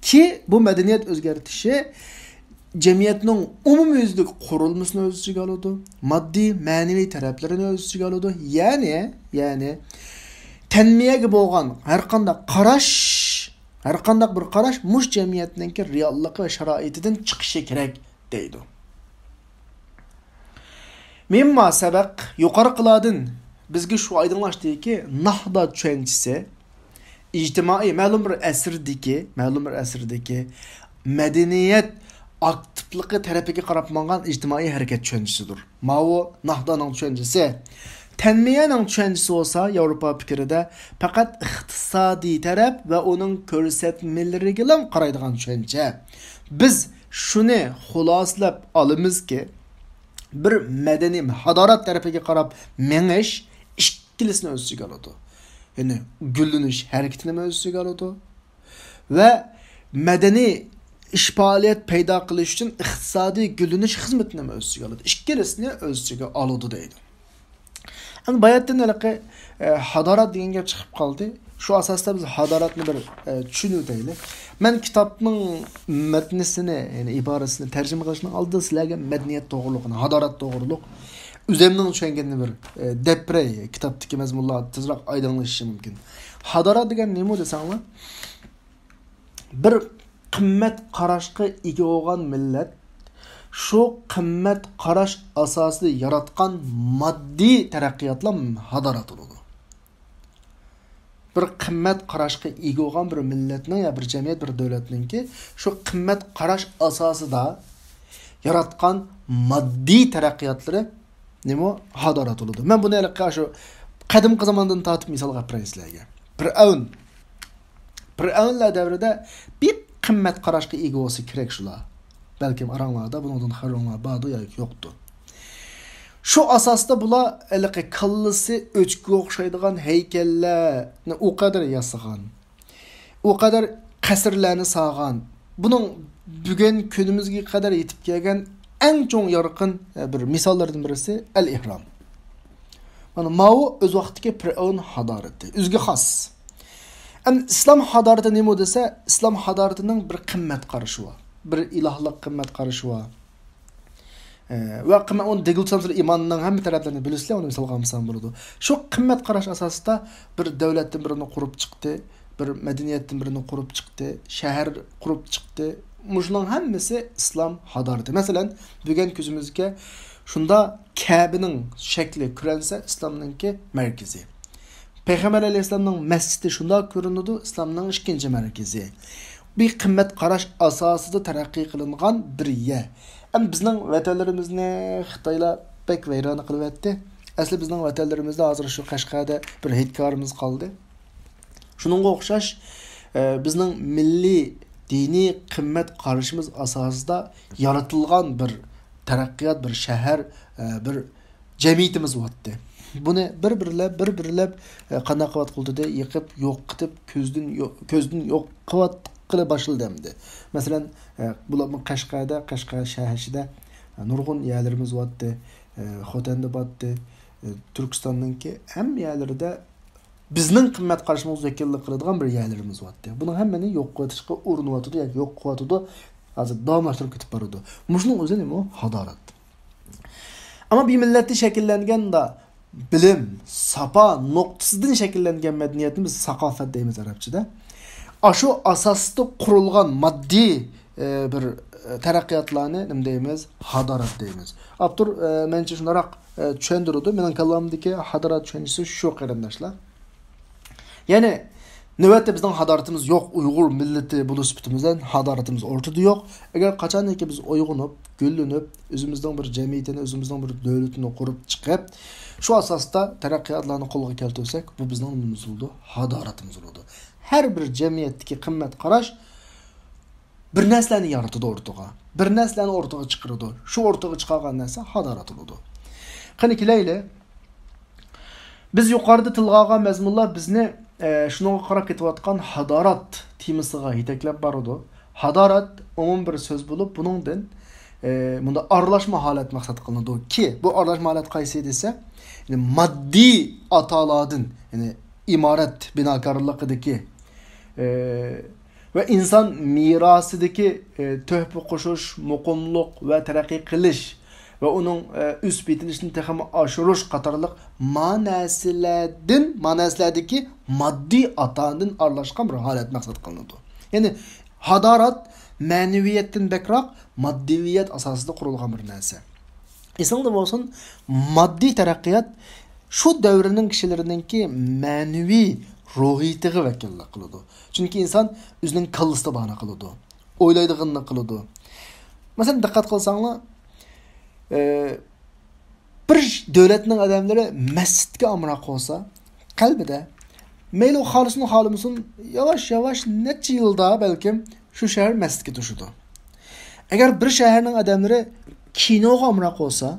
كى، بۇ مەدەنىيەت ئۆزگەرتىشى جەمئىيەتنىڭ ئومۇميۈزلۈك قۇرۇلمىسىنى ئۆز ئىچىگە ئالىدۇ، ماددىي، مەنىۋى تەرەپلىرىنى ئۆز ئىچىگە ئالىدۇ. يەنى، يەنى تەنمىيەگە بولغان ھەرقانداق قاراش، ھەرقانداق بىر قاراش مۇشۇ جەمئىيەتنىڭكى رېئاللىقى ۋە شارائىتىدىن چىقىشى كېرەك دەيدۇ. مىمما سەبەق، يۇقىرىقىلاردىن بىزگە شۇ ئايدىڭلاشتىكى، ناھدا چۈشەنچىسى ئىجتىمائىي، مەلۇم بىر ئەسىردىكى، مەلۇم بىر ئەسىردىكى مەدەنىيەت ئاكتىپلىقى تەرىپىگە قاراپ ماڭغان ئىجتىمائىي ھەرىكەت چۈشەنچىسىدۇر. ماۋۇ ناھدانىڭ چۈشەنچىسى. تەنمىيەنىڭ چۈشەنچىسى بولسا ياۋروپا پىكرىدە پەقەت ئىقتىسادىي تەرەپ ۋە ئۇنىڭ كۆرسەتمىلىرىگىلا قارايدىغان چۈشەنچە. بىز شۇنى خۇلاسىلەپ ئالىمىزكى، بىر مەدەنىي ھادارەت تەرىپىگە قاراپ مېڭىش ئىككىلىسىنى ئۆز ئىچىگە ئالىدۇ. يەنى گۈللىنىش ھەرىكىتىنىمۇ ئۆز ئىچىگە ئالىدۇ ۋە مەدەنىي ئىش پائالىيەت پەيدا قىلىش ئۈچۈن ئىقتىسادىي گۈللىنىش خىزمىتىنىمۇ ئۆز ئىچىگە ئالىدۇ. ئىككىلىسىنى ئۆز ئىچىگە ئالىدۇ دەيدۇ. ئەمدى باياتتىن ھېلىقى، ئە، ھادارات دېگەن گەپ چىقىپ قالدى. شۇ ئاساستا بىز ھاداراتنى بىر، ئە، چۈشىنىۋېتەيلى. مەن كىتابنىڭ مەتنىسىنى، يەنى ئىبارىسىنى تەرجىمە قىلىشنىڭ ئالدىدا سىلەرگە مەدەنىيەت توغرۇلۇق، ھادارات توغرۇلۇق ئۆزۈمنىڭ چۈشەنگىنىنى بىر، ئە، دەپ بېرەي. كىتابتىكى مەزمۇنلار تېزراق ئايدىڭلىشىشى مۇمكىن. ھادارات دېگەن نېمە دېسەڭلار، بىر قىممەت قاراشقا ئىگە بولغان مىللەت شۇ قىممەت قاراش ئاساسىدا ياراتقان ماددىي تەرەققىياتلا ھادارات بولىدۇ. بىر قىممەت قاراشقا ئىگە بولغان بىر مىللەتنىڭ يا بىر جەمئىيەت، بىر دۆلەتنىڭكى شۇ قىممەت قاراش ئاساسىدا ياراتقان ماددىي تەرەققىياتلىرى نېمە؟ ھادارات بولىدۇ. مەن بۇنى ھېلىقى شۇ قەدىمكى زاماندىن تارتىپ مىسالغا ئەپ بېرەي سىلەرگە. پىرئەۋن. پىرئەۋنلەر دەۋرىدە بىر قىممەت قاراشقا ئىگە بولسا كېرەك شۇلار. بەلكىم ئاراڭلاردا بۇنىڭدىن خەۋىرىڭلار باردۇ ياكى يوقتۇ. شۇ ئاساستا بۇلار ھېلىقى كاللىسى ئۆچكىگە ئوخشايدىغان ھەيكەللەرنى ئۇ قەدەر ياسىغان. ئۇ قەدەر قەسىرلەرنى سالغان. بۇنىڭ بۈگۈن كۈنىمىزگە قەدەر يېتىپ كەلگەن ئەڭ چوڭ يارقىن، ئە، بىر مىساللىرىدىن بىرسى ئەل ئېھرام. مانا ماۋۇ ئۆز ۋاقتىدىكى پىرئەۋن ھادارىتى. ئۆزىگە خاس. ئەمدى ئىسلام ھادارىتى نېمە دېسە، ئىسلام ھادارىتىنىڭ بىر قىممەت قارىشى بار. بىر ئىلاھلىق قىممەت قارىشى بار. ئە، ۋە قىممەت، ئۇنى دېگۈلسەمسىلەر ئىماننىڭ ھەممە تەرەپلىرىنى بىلىسىلەر، ئۇنى مىسالغا ئالمىسام بولىدۇ. شۇ قىممەت قاراش ئاساسىدا بىر دۆلەتتىن بىرىنى قۇرۇپ چىقتى، بىر مەدەنىيەتتىن بىرىنى قۇرۇپ چىقتى، شەھەر قۇرۇپ چىقتى، مۇشۇنىڭ ھەممىسى ئىسلام ھادارىتى. مەسىلەن، بۈگۈن كۆزىمىزگە شۇندا كەبىنىڭ شەكلى كۆرۈنسە، ئىسلامنىڭكى مەركىزى. پەيغەمبەر ئەلەيھىسسالامنىڭ مەسچىتى شۇنداق كۆرۈنىدۇ، ئىسلامنىڭ ئىككىنچى مەركىزى. بىر قىممەت قاراش ئاساسىدا تەرەققىي قىلىنغان بىر يەر. ئەمما بىزنىڭ ۋەتەنلىرىمىزنى خىتايلار بەك ۋەيرانە قىلىۋەتتى. ئەسلى بىزنىڭ ۋەتەنلىرىمىزدە ھازىر شۇ قەشقەردە بىر ھېيتگاھىمىز قالدى. شۇنىڭغا ئوخشاش، ئە، بىزنىڭ مىللىي، دىنىي قىممەت قارىشىمىز ئاساسىدا يارىتىلغان بىر تەرەققىيات، بىر شەھەر، ئە، بىر جەمئىيىتىمىز بولاتتى. بۇنى بىر-بىرلەپ، بىر-بىرلەپ، ئە، قانداق قىلىۋاتقىلى، يېقىپ، يوقىتىپ، كۆزدىن يو-، كۆزدىن يوق قىلىۋاتقىلى باشلىدى ئەمدى. مەسىلەن، ئە، بۇلارمۇ قەشقەردە، قەشقەر شەھىرىچىدە، ئە، نۇرغۇن يەرلىرىمىز بولاتتى. ئە، خوتەندە بولاتتى. ئە، تۈركىستاننىڭكى ھەممە يەرلىرىدە بىزنىڭ قىممەت قارىشىمىزغا ۋەكىللىك قىلىدىغان بىر يەرلىرىمىز بولاتتى. بۇنىڭ ھەممىنى يوق قىلىۋېتىشقا ئۇرۇنۇۋاتىدۇ ياكى يوق قىلىۋاتىدۇ. ھازىر داۋاملاشتۇرۇپ كېتىپ بارىدۇ. مۇشۇنىڭ ئۆزى نېمە؟ ھادارەت. ئەمما بىر مىللەتتە شەكىللەنگەن بىلىم، ساپا نۇقتىسىدىن شەكىللەنگەن مەدەنىيەتنى بىز ساقافەت دەيمىز ئەرەبچىدە. ئاشۇ ئاساستا قۇرۇلغان ماددىي، ئە، بىر، ئە، تەرەققىياتلارنى نېمە دەيمىز؟ ھادارەت دەيمىز. ئاپتور، ئە، مەنچە شۇنداقراق، ئە، چۈشەندۈرىدۇ. مېنىڭ كاللامدىكى ھادارەت چۈشەنچىسى شۇ، قېرىنداشلار. يەنى، نۆۋەتتە بىزنىڭ ھادارىتىمىز يوق، ئۇيغۇر مىللىتى بولۇش سۈپىتىمىز بىلەن ھادارىتىمىز ئوتتۇرىدا يوق. ئەگەر قاچانكى بىز ئويغىنىپ، گۈللىنىپ، ئۆزىمىزنىڭ بىر جەمئىيىتىنى، ئۆزىمىزنىڭ بىر دۆلىتىنى قۇرۇپ چىقىپ، شۇ ئاساستا تەرەققىياتلارنى قولغا كەلتۈرسەك، بۇ بىزنىڭ نېمىمىز بولىدۇ؟ ھادارىتىمىز بولىدۇ. ھەر بىر جەمئىيەتتىكى قىممەت قاراش بىر نەرسىلەرنى يارىتىدۇ ئوتتۇرىغا. بىر نەرسىلەرنى ئوتتۇرىغا چىقىرىدۇ. شۇ ئوتتۇرىغا چىقارغان نەرسە ھادارەت بولىدۇ. قېنى كېلەيلى. بىز يۇقىرىدا تىلغا ئالغان مەزمۇنلار بىزنى، ئە، شۇنىڭغا قاراپ كېتىۋاتقان ھادارەت تېمىسىغا يېتەكلەپ بارىدۇ. ھادارەت ئومۇمىي بىر سۆز بولۇپ، بۇنىڭدىن، ئە، مۇندا ئارىلاشما ھالەت مەقسەت قىلىنىدۇ كى، بۇ ئارىلاشما ھالەت قايسى دېسە، يەنى ماددىي ئاتالاردىن، يەنى ئىمارەت بىناكارلىقىدىكى، ئە، ۋە ئىنسان مىراسىدىكى، ئە، تۆھپە قوشۇش، مۇقىملىق ۋە تەرەققىي قىلىش ۋە ئۇنىڭ، ئە، ئۆسۈپ يېتىلىشىنى تېخىمۇ ئاشۇرۇش قاتارلىق ما نەرسىلەردىن، ما نەرسىلەردىكى ماددىي ئاتاندىن ئارىلاشقان بىر ھالەت مەقسەت قىلىنىدۇ. يەنى ھادارەت مەنىۋىيەتتىن بەكرەك ماددىۋىيەت ئاساسىدا قۇرۇلغان بىر نەرسە. ئېسىڭدە بولسۇن، ماددىي تەرەققىيات شۇ دەۋرنىڭ كىشىلىرىنىڭكى مەنىۋى روھىيىتىغا ۋەكىللىك قىلىدۇ. چۈنكى ئىنسان ئۆزىنىڭ كاللىسىدا بارنى قىلىدۇ، ئويلايدىغىنىنى قىلىدۇ. مەسىلەن، دىققەت قىلساڭلار، ئە، بىر دۆلەتنىڭ ئادەملىرى مەسچىتكە ئامراق بولسا، قەلبىدە، مەيلى ئۇ خالىسۇن، خالىمىسۇن، ياۋاش-ياۋاش نەچچە يىلدا بەلكىم شۇ شەھەر مەسچىتكە توشىدۇ. ئەگەر بىر شەھەرنىڭ ئادەملىرى كىنوغا ئامراق بولسا،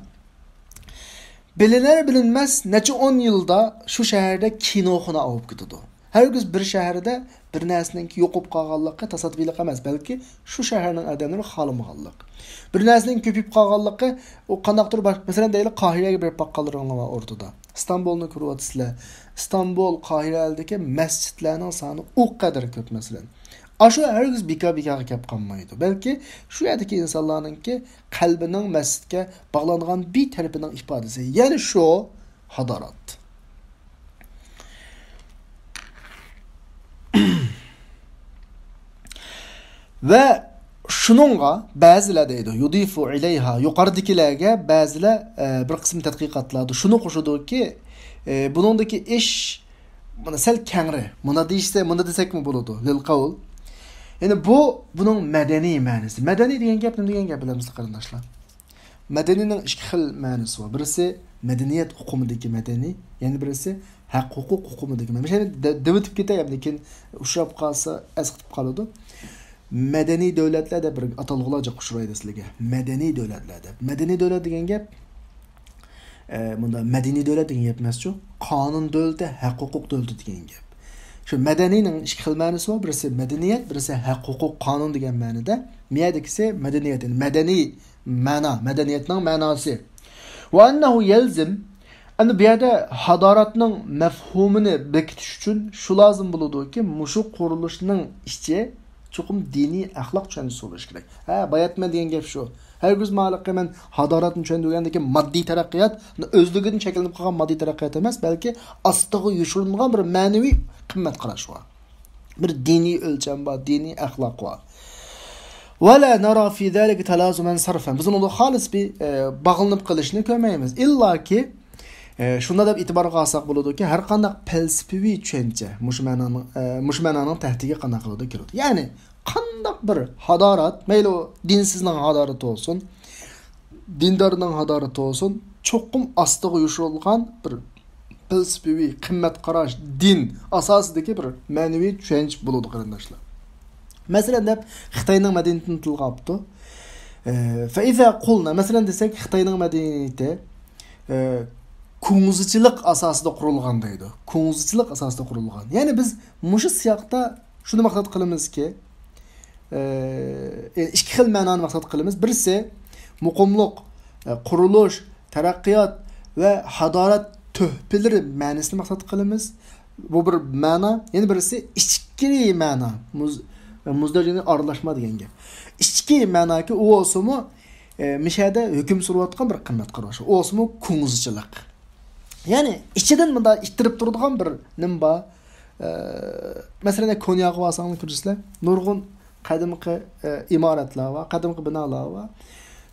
بىلىنەر-بىلىنمەس نەچچە ئون يىلدا شۇ شەھەردە كىنوخانا ئاۋۇپ كېتىدۇ. ھەرگىز بىر شەھەردە بىر نەرسىنىڭ يوقىلىپ قالغانلىقى تاسادىپىيلىق ئەمەس، بەلكى شۇ شەھەرنىڭ ئادەملىرى خالىمىغانلىق. بىر نەرسىنىڭ كۆپىيىپ قالغانلىقى، ئۇ قانداقتۇر بار، مەسىلەن، دەيلى، قاھىرەگە بېرىپ باققانلىرىڭلار بار ئوردىدا. ئىستانبۇلنى كۆرۈۋاتىسىلەر. ئىستانبۇل، قاھىرەدىكى مەسچىتلەرنىڭ سانى ئۇ قەدەر كۆپ، مەسىلەن. ئاشۇ ھەرگىز بىكار-بىكارغا كەپ قالمايدۇ. بەلكى شۇ يەردىكى ئىنسانلارنىڭكى قەلبىنىڭ مەسچىتكە باغلانغان بىر تەرىپىنىڭ ئىپادىسى. يەنى شۇ ھادارەت. ۋە شۇنىڭغا بەزىلەر دەيدۇ، يۇدىفۇ ئىلەيھا، يۇقىرىدىكىلەرگە بەزىلەر، ئە، بىر قىسىم تەتقىقاتلاردا شۇنى قوشىدۇكى، ئە، بۇنىڭدىكى ئىش مانا سەل كەڭرى. مۇندا دېيىشسە، مۇندا دېسەكمۇ بولىدۇ، لىل قەۋل. يەنى بۇ، بۇنىڭ مەدەنىي مەنىسى. مەدەنىي دېگەن گەپ نېمە دېگەن گەپ، بىلەمسىز، قېرىنداشلار؟ مەدەنىينىڭ ئىككى خىل مەنىسى بار. بىرسى مەدەنىيەت ئۇقۇمىدىكى مەدەنىي، يەنە بىرسى ھەق ھوقۇق ئۇقۇمىدىكى مەدەنىي. مەسىلەن، دە-، دەۋېتىپ كېتەي، لېكىن ئۇچراپ قالسا ئەسقىتىپ قالىدۇ. مەدەنىي دۆلەتلەر دەپ بىر ئاتالغۇلار جىق ئۇچرايدۇ سىلىگە. مەدەنىي دۆلەتلەر دەپ. مەدەنىي دۆلەت دېگەن گەپ، ئە، مۇندا مەدەنىي دۆلەت دېگەن گەپ ئەمەسچۇ. قانۇن دۆلىتى، ھەق ھوقۇق دۆلىتى دېگەن گەپ. شۇ مەدەنىينىڭ ئىككى خىل مەنىسى بار. بىرسى مەدەنىيەت، بىرسى ھەق ھوقۇق قانۇن دېگەن مەنىدە. مەدەنىيەت، يەنى مەدەنىي مەنا، مەدەنىيەتنىڭ مەناسى. ۋە ئەننەھۇ يەلزىم، ئەمدى بۇ يەردە ھادارەتنىڭ مەفھۇمىنى بېكىتىش ئۈچۈن شۇ لازىم بولىدۇكى، مۇشۇ قۇرۇلۇشنىڭ ئىچى چوقۇم دىنىي ئەخلاق چۈشەنچىسى بولۇشى كېرەك. ھە، باياتمەن دېگەن گەپ شۇ. ھەرگىز مالىقى مەن ھادارەتنى چۈشەندۈرگەندىكى ماددىي تەرەققىيات ئۆزلۈكىدىن شەكىللىنىپ قالغان ماددىي تەرەققىيات ئەمەس، بەلكى ئاستىغا يوشۇرۇنغان بىر مەنىۋى قىممەت قاراش بار. بىر دىنىي ئۆلچەم بار، دىنىي ئەخلاق بار. ولا نرى في ذلك تلازما صرفا. بىز ئۇنىڭدا خالىس بىر، ئە، باغلىنىپ قېلىشنى كۆرمەيمىز. ئىللاكى، ئە، شۇنداق دەپ ئېتىبارغا ئالساق بولىدۇكى، ھەر قانداق پەلسەپىۋى چۈشەنچە مۇشۇ مەنانىڭ، ئە، مۇشۇ مەنانىڭ تەھتىگە قانداق قىلىدۇ، كىرىدۇ. يەنى قانداق بىر ھادارات، مەيلى ئۇ دىنسىزنىڭ ھادارىتى بولسۇن، دىندارنىڭ ھادارىتى بولسۇن، چوقۇم ئاستىغا يوشۇرۇلغان بىر پەلسەپىۋى قىممەت قاراش، دىن ئاساسىدىكى بىر مەنىۋى چۈشەنچە بولىدۇ، قېرىنداشلار. مەسىلەن، دەپ خىتاينىڭ مەدەنىيىتىنى تىلغا ئاپتۇ. ئە، فإذا قلنا، مەسىلەن، دېسەك، خىتاينىڭ مەدەنىيىتى، ئە، كۇڭزىچىلىق ئاساسىدا قۇرۇلغان دەيدۇ. كۇڭزىچىلىق ئاساسىدا قۇرۇلغان. يەنى بىز مۇشۇ سىياقتا شۇنى مەقسەت قىلىمىزكى، ئە، ئىككى خىل مەنانى مەقسەت قىلىمىز. بىرسى مۇقىملىق، ئە، قۇرۇلۇش، تەرەققىيات ۋە ھادارەت تۆھپىلىرى مەنىسىنى مەقسەت قىلىمىز. بۇ بىر مەنا. يەنە بىرسى ئىچكىرى مەنا. مۇز-، مۇزدەرىجىنى ئارىلاشما دېگەن گەپ. ئىچكى مەناكى ئۇ بولسىمۇ، ئە، مىشەدە ھۆكۈم سۈرۈۋاتقان بىر قىممەت قاراش. ئۇ بولسىمۇ كۇڭزىچىلىق. يەنى ئىچىدىن مۇنداق ئىتتىرىپ تۇرىدىغان بىر نېمە بار. ئە، مەسىلەن، كونياغا بارساڭلار كۆرىسىلەر. نۇرغۇن قەدىمكى، ئە، ئىمارەتلەر بار، قەدىمكى بىنالار بار.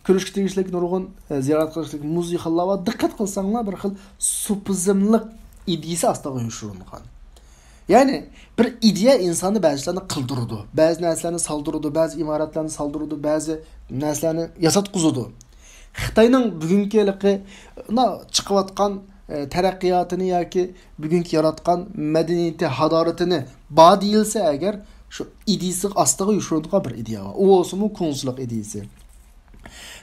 كۆرۈشكە تېگىشلىك نۇرغۇن، ئە، زىيارەت قىلىشلىق مۇزېيخانلار بار. دىققەت قىلساڭلار، بىر خىل سۇپىزملىق ئىدىيىسى ئاستىغا يوشۇرۇنغان. يەنى بىر ئىدىيە ئىنساننى بەزى ئىشلارنى قىلدۇرىدۇ، بەزى نەرسىلەرنى سالدۇرىدۇ، بەزى ئىمارەتلەرنى سالدۇرىدۇ، بەزى نەرسىلەرنى ياساتقۇزىدۇ. خىتاينىڭ بۈگۈنكى ھېلىقى، مۇنا چىقىۋاتقان، ئە، تەرەققىياتىنى ياكى بۈگۈنكى ياراتقان مەدەنىيىتى، ھادارىتىنى بار دېيىلسە ئەگەر، شۇ ئىدىيىسى ئاستىغا يوشۇرۇنغان بىر ئىدىيە بار. ئۇ بولسىمۇ كۇڭزىچىلىق ئىدىيىسى.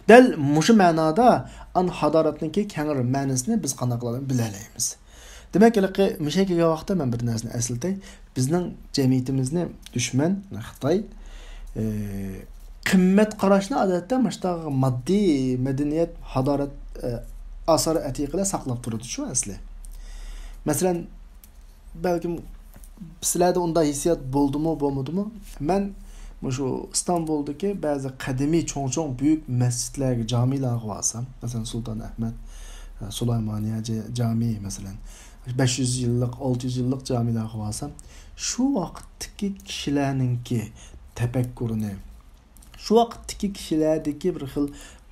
دەل مۇشۇ مەنادا ئان ھادارەتنىڭكى كەڭرى مەنىسىنى بىز قانداق قىلىپ بىلەلەيمىز؟ دېمەك، ھېلىقى مىشەگە كەلگەن ۋاقىتتا مەن بىر نەرسىنى ئەسلىتەي. بىزنىڭ جەمئىيىتىمىزنى دۈشمەن، خىتاي، ئى، قىممەت قاراشنى ئادەتتە مۇشۇنداق ماددىي مەدەنىيەت، ھادارەت، ئى، ئاسار ئەتىقىدە ساقلاپ تۇرىدۇ شۇ ئەسلى. مەسىلەن، بەلكىم سىلەردە ئۇنداق ھېسسىيات بولدىمۇ، بولمىدىمۇ؟ مەن مۇشۇ ئىستانبۇلدىكى بەزى قەدىمىي چوڭ-چوڭ بۈيۈك مەسچىتلەرگە، جامىلارغا بارسام، مەسىلەن، سۇلتان ئەھمەد، سۇلايمانىيە جامىي، مەسىلەن، بەش يۈز يىللىق، ئالتە يۈز يىللىق جامىلارغا بارسام، شۇ ۋاقىتتىكى كىشىلەرنىڭكى تەپەككۇرىنى، شۇ ۋاقىتتىكى كىشىلەردىكى بىر خىل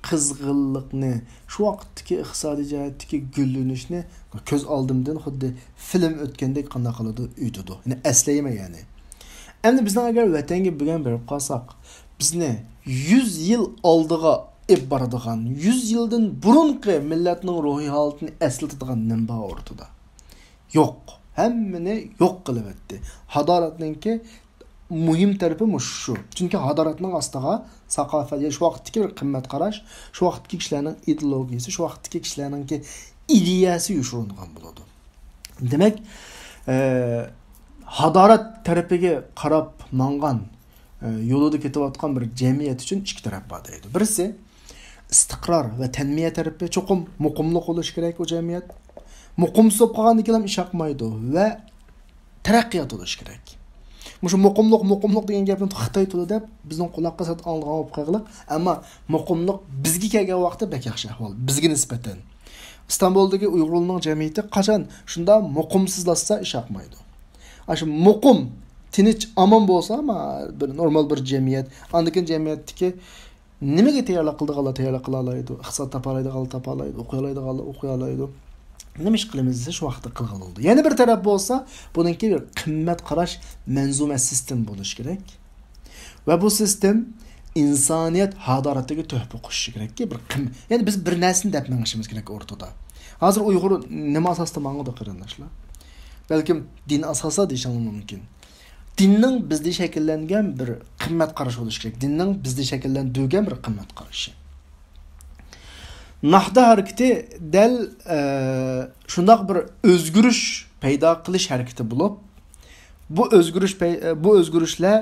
قىزغىنلىقنى، شۇ ۋاقىتتىكى ئىقتىسادىي جەھەتتىكى گۈللىنىشنى كۆز ئالدىمدىن خۇددى فىلىم ئۆتكەندەك قانداق قىلىدۇ، ئۆتىدۇ. يەنى ئەسلەيمەن يەنى. ئەمدى بىزنىڭ ئەگەر ۋەتەنگە بۈگۈن بېرىپ قالساق، بىزنى يۈز يىل ئالدىغا ئېلىپ بارىدىغان، يۈز يىلدىن بۇرۇنقى مىللەتنىڭ روھىي ھالىتىنى ئەسلىتىدىغان نېمە بار ئورتىدا؟ يوق. ھەممىنى يوق قىلىۋەتتى. ھادارەتنىڭكى مۇھىم تەرىپى مۇشۇ شۇ. چۈنكى ھادارەتنىڭ ئاستىغا ساقافەت، يا شۇ ۋاقىتتىكى بىر قىممەت قاراش، شۇ ۋاقىتتىكى كىشىلەرنىڭ ئىدېئولوگىيىسى، شۇ ۋاقىتتىكى كىشىلەرنىڭكى ئىدىيەسى يوشۇرۇنغان بولىدۇ. دېمەك، ئە، ھادارەت تەرىپىگە قاراپ ماڭغان، ئە، يولىدا كېتىۋاتقان بىر جەمئىيەت ئۈچۈن ئىككى تەرەپ بار دەيدۇ. بىرسى، ئىستىقرار ۋە تەنمىيە تەرىپى چوقۇم مۇقىملىق بولۇشى كېرەك ئۇ جەمئىيەت. مۇقىمسىز بولۇپ قالغاندىن كېيىن ئىش ياقمايدۇ ۋە تەرەققىيات بولۇشى كېرەك. مۇشۇ مۇقىملىق، مۇقىملىق دېگەن گەپنى خىتاي تىلى دەپ بىزنىڭ قۇلاققا سەت ئاڭلىغان بولۇپ قالغىلىق، ئەمما مۇقىملىق بىزگە كەلگەن ۋاقىتتا بەك ياخشى ئەھۋال، بىزگە نىسبەتەن. ئىستانبۇلدىكى ئۇيغۇرلارنىڭ جەمئىيىتى قاچان شۇنداق مۇقىمسىزلاشسا ئىش ياقمايدۇ. ئاشۇ مۇقىم، تىنچ، ئامان بولسا، ما، بىر نورمال بىر جەمئىيەت، ئاندىن كېيىن جەمئىيەتتىكى نېمىگە تەييارلىق قىلىدىغانلار تەييارلىق قىلالايدۇ، ئىقتىساد تاپالايدىغانلار تاپالايدۇ، ئوقۇيالايدىغانلار ئوقۇيالايدۇ. نېمە ئىش قىلىمىز دېسە، شۇ ۋاقىتتا قىلغىلى بولىدۇ. يەنە بىر تەرەپ بولسا، بۇنىڭكى بىر قىممەت قاراش مەنزۇمە سىستېما بولۇشى كېرەك. ۋە بۇ سىستېما ئىنسانىيەت ھادارىتىگە تۆھپە قوشۇشى كېرەككى، بىر قىم-، يەنى بىز بىر نەرسىنى دەپ مېڭىشىمىز كېرەك ئورتىدا. ھازىر ئۇيغۇر نېمە ئاساستا ماڭىدۇ، قېرىنداشلار؟ بەلكىم دىن ئاساسا دېيىشىڭلار مۇمكىن. دىننىڭ بىزدە شەكىللەنگەن بىر قىممەت قارىشى بولۇشى كېرەك. دىننىڭ بىزدە شەكىللەندۈرگەن بىر قىممەت قارىشى. نەھدە ھەرىكىتى دەل، ئە، شۇنداق بىر ئۆزگىرىش پەيدا قىلىش ھەرىكىتى بولۇپ، بۇ ئۆزگىرىش پەي-، ئە، بۇ ئۆزگىرىشلەر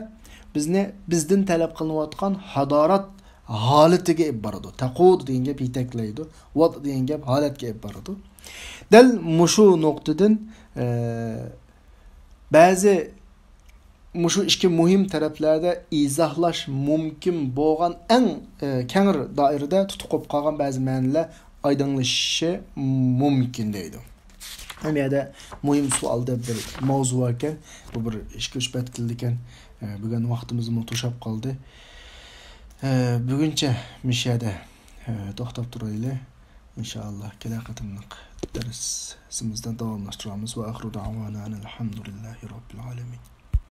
بىزنى، بىزدىن تەلەپ قىلىنىۋاتقان ھادارەت ھالىتىگە ئېلىپ بارىدۇ. تەقۇد دېگەن گەپ يېتەكلەيدۇ. ۋەد دېگەن گەپ ھالەتكە ئېلىپ بارىدۇ. دەل مۇشۇ نۇقتىدىن، ئە، بەزى مۇشۇ ئىككى مۇھىم تەرەپلەردە ئىزاھلاش مۇمكىن بولغان ئەڭ، ئە، كەڭرى دائىرىدە تۇتۇق بولۇپ قالغان بەزى مەنىلەر ئايدىڭلىشىشى مۇمكىن دەيدۇ. ھەم يەردە مۇھىم سوئال دەپ بىر ماۋزۇ باركەن. بۇ بىر ئىككى ئۈچ بەت كېلىدىكەن. ئە، بۈگۈن ۋاقتىمىزمۇ توشاپ قالدى. ھە، بۈگۈنچە مۇشۇ يەردە، ھە، توختاپ تۇرايلى. ئىنشائاللا، كېلەر قېتىملىق دەرسىمىزدە داۋاملاشتۇرامىز. ۋە ئاخىرۇ دەئۋانا ئەنىل ھەمدۇلىللاھى رەببىل ئالەمىن.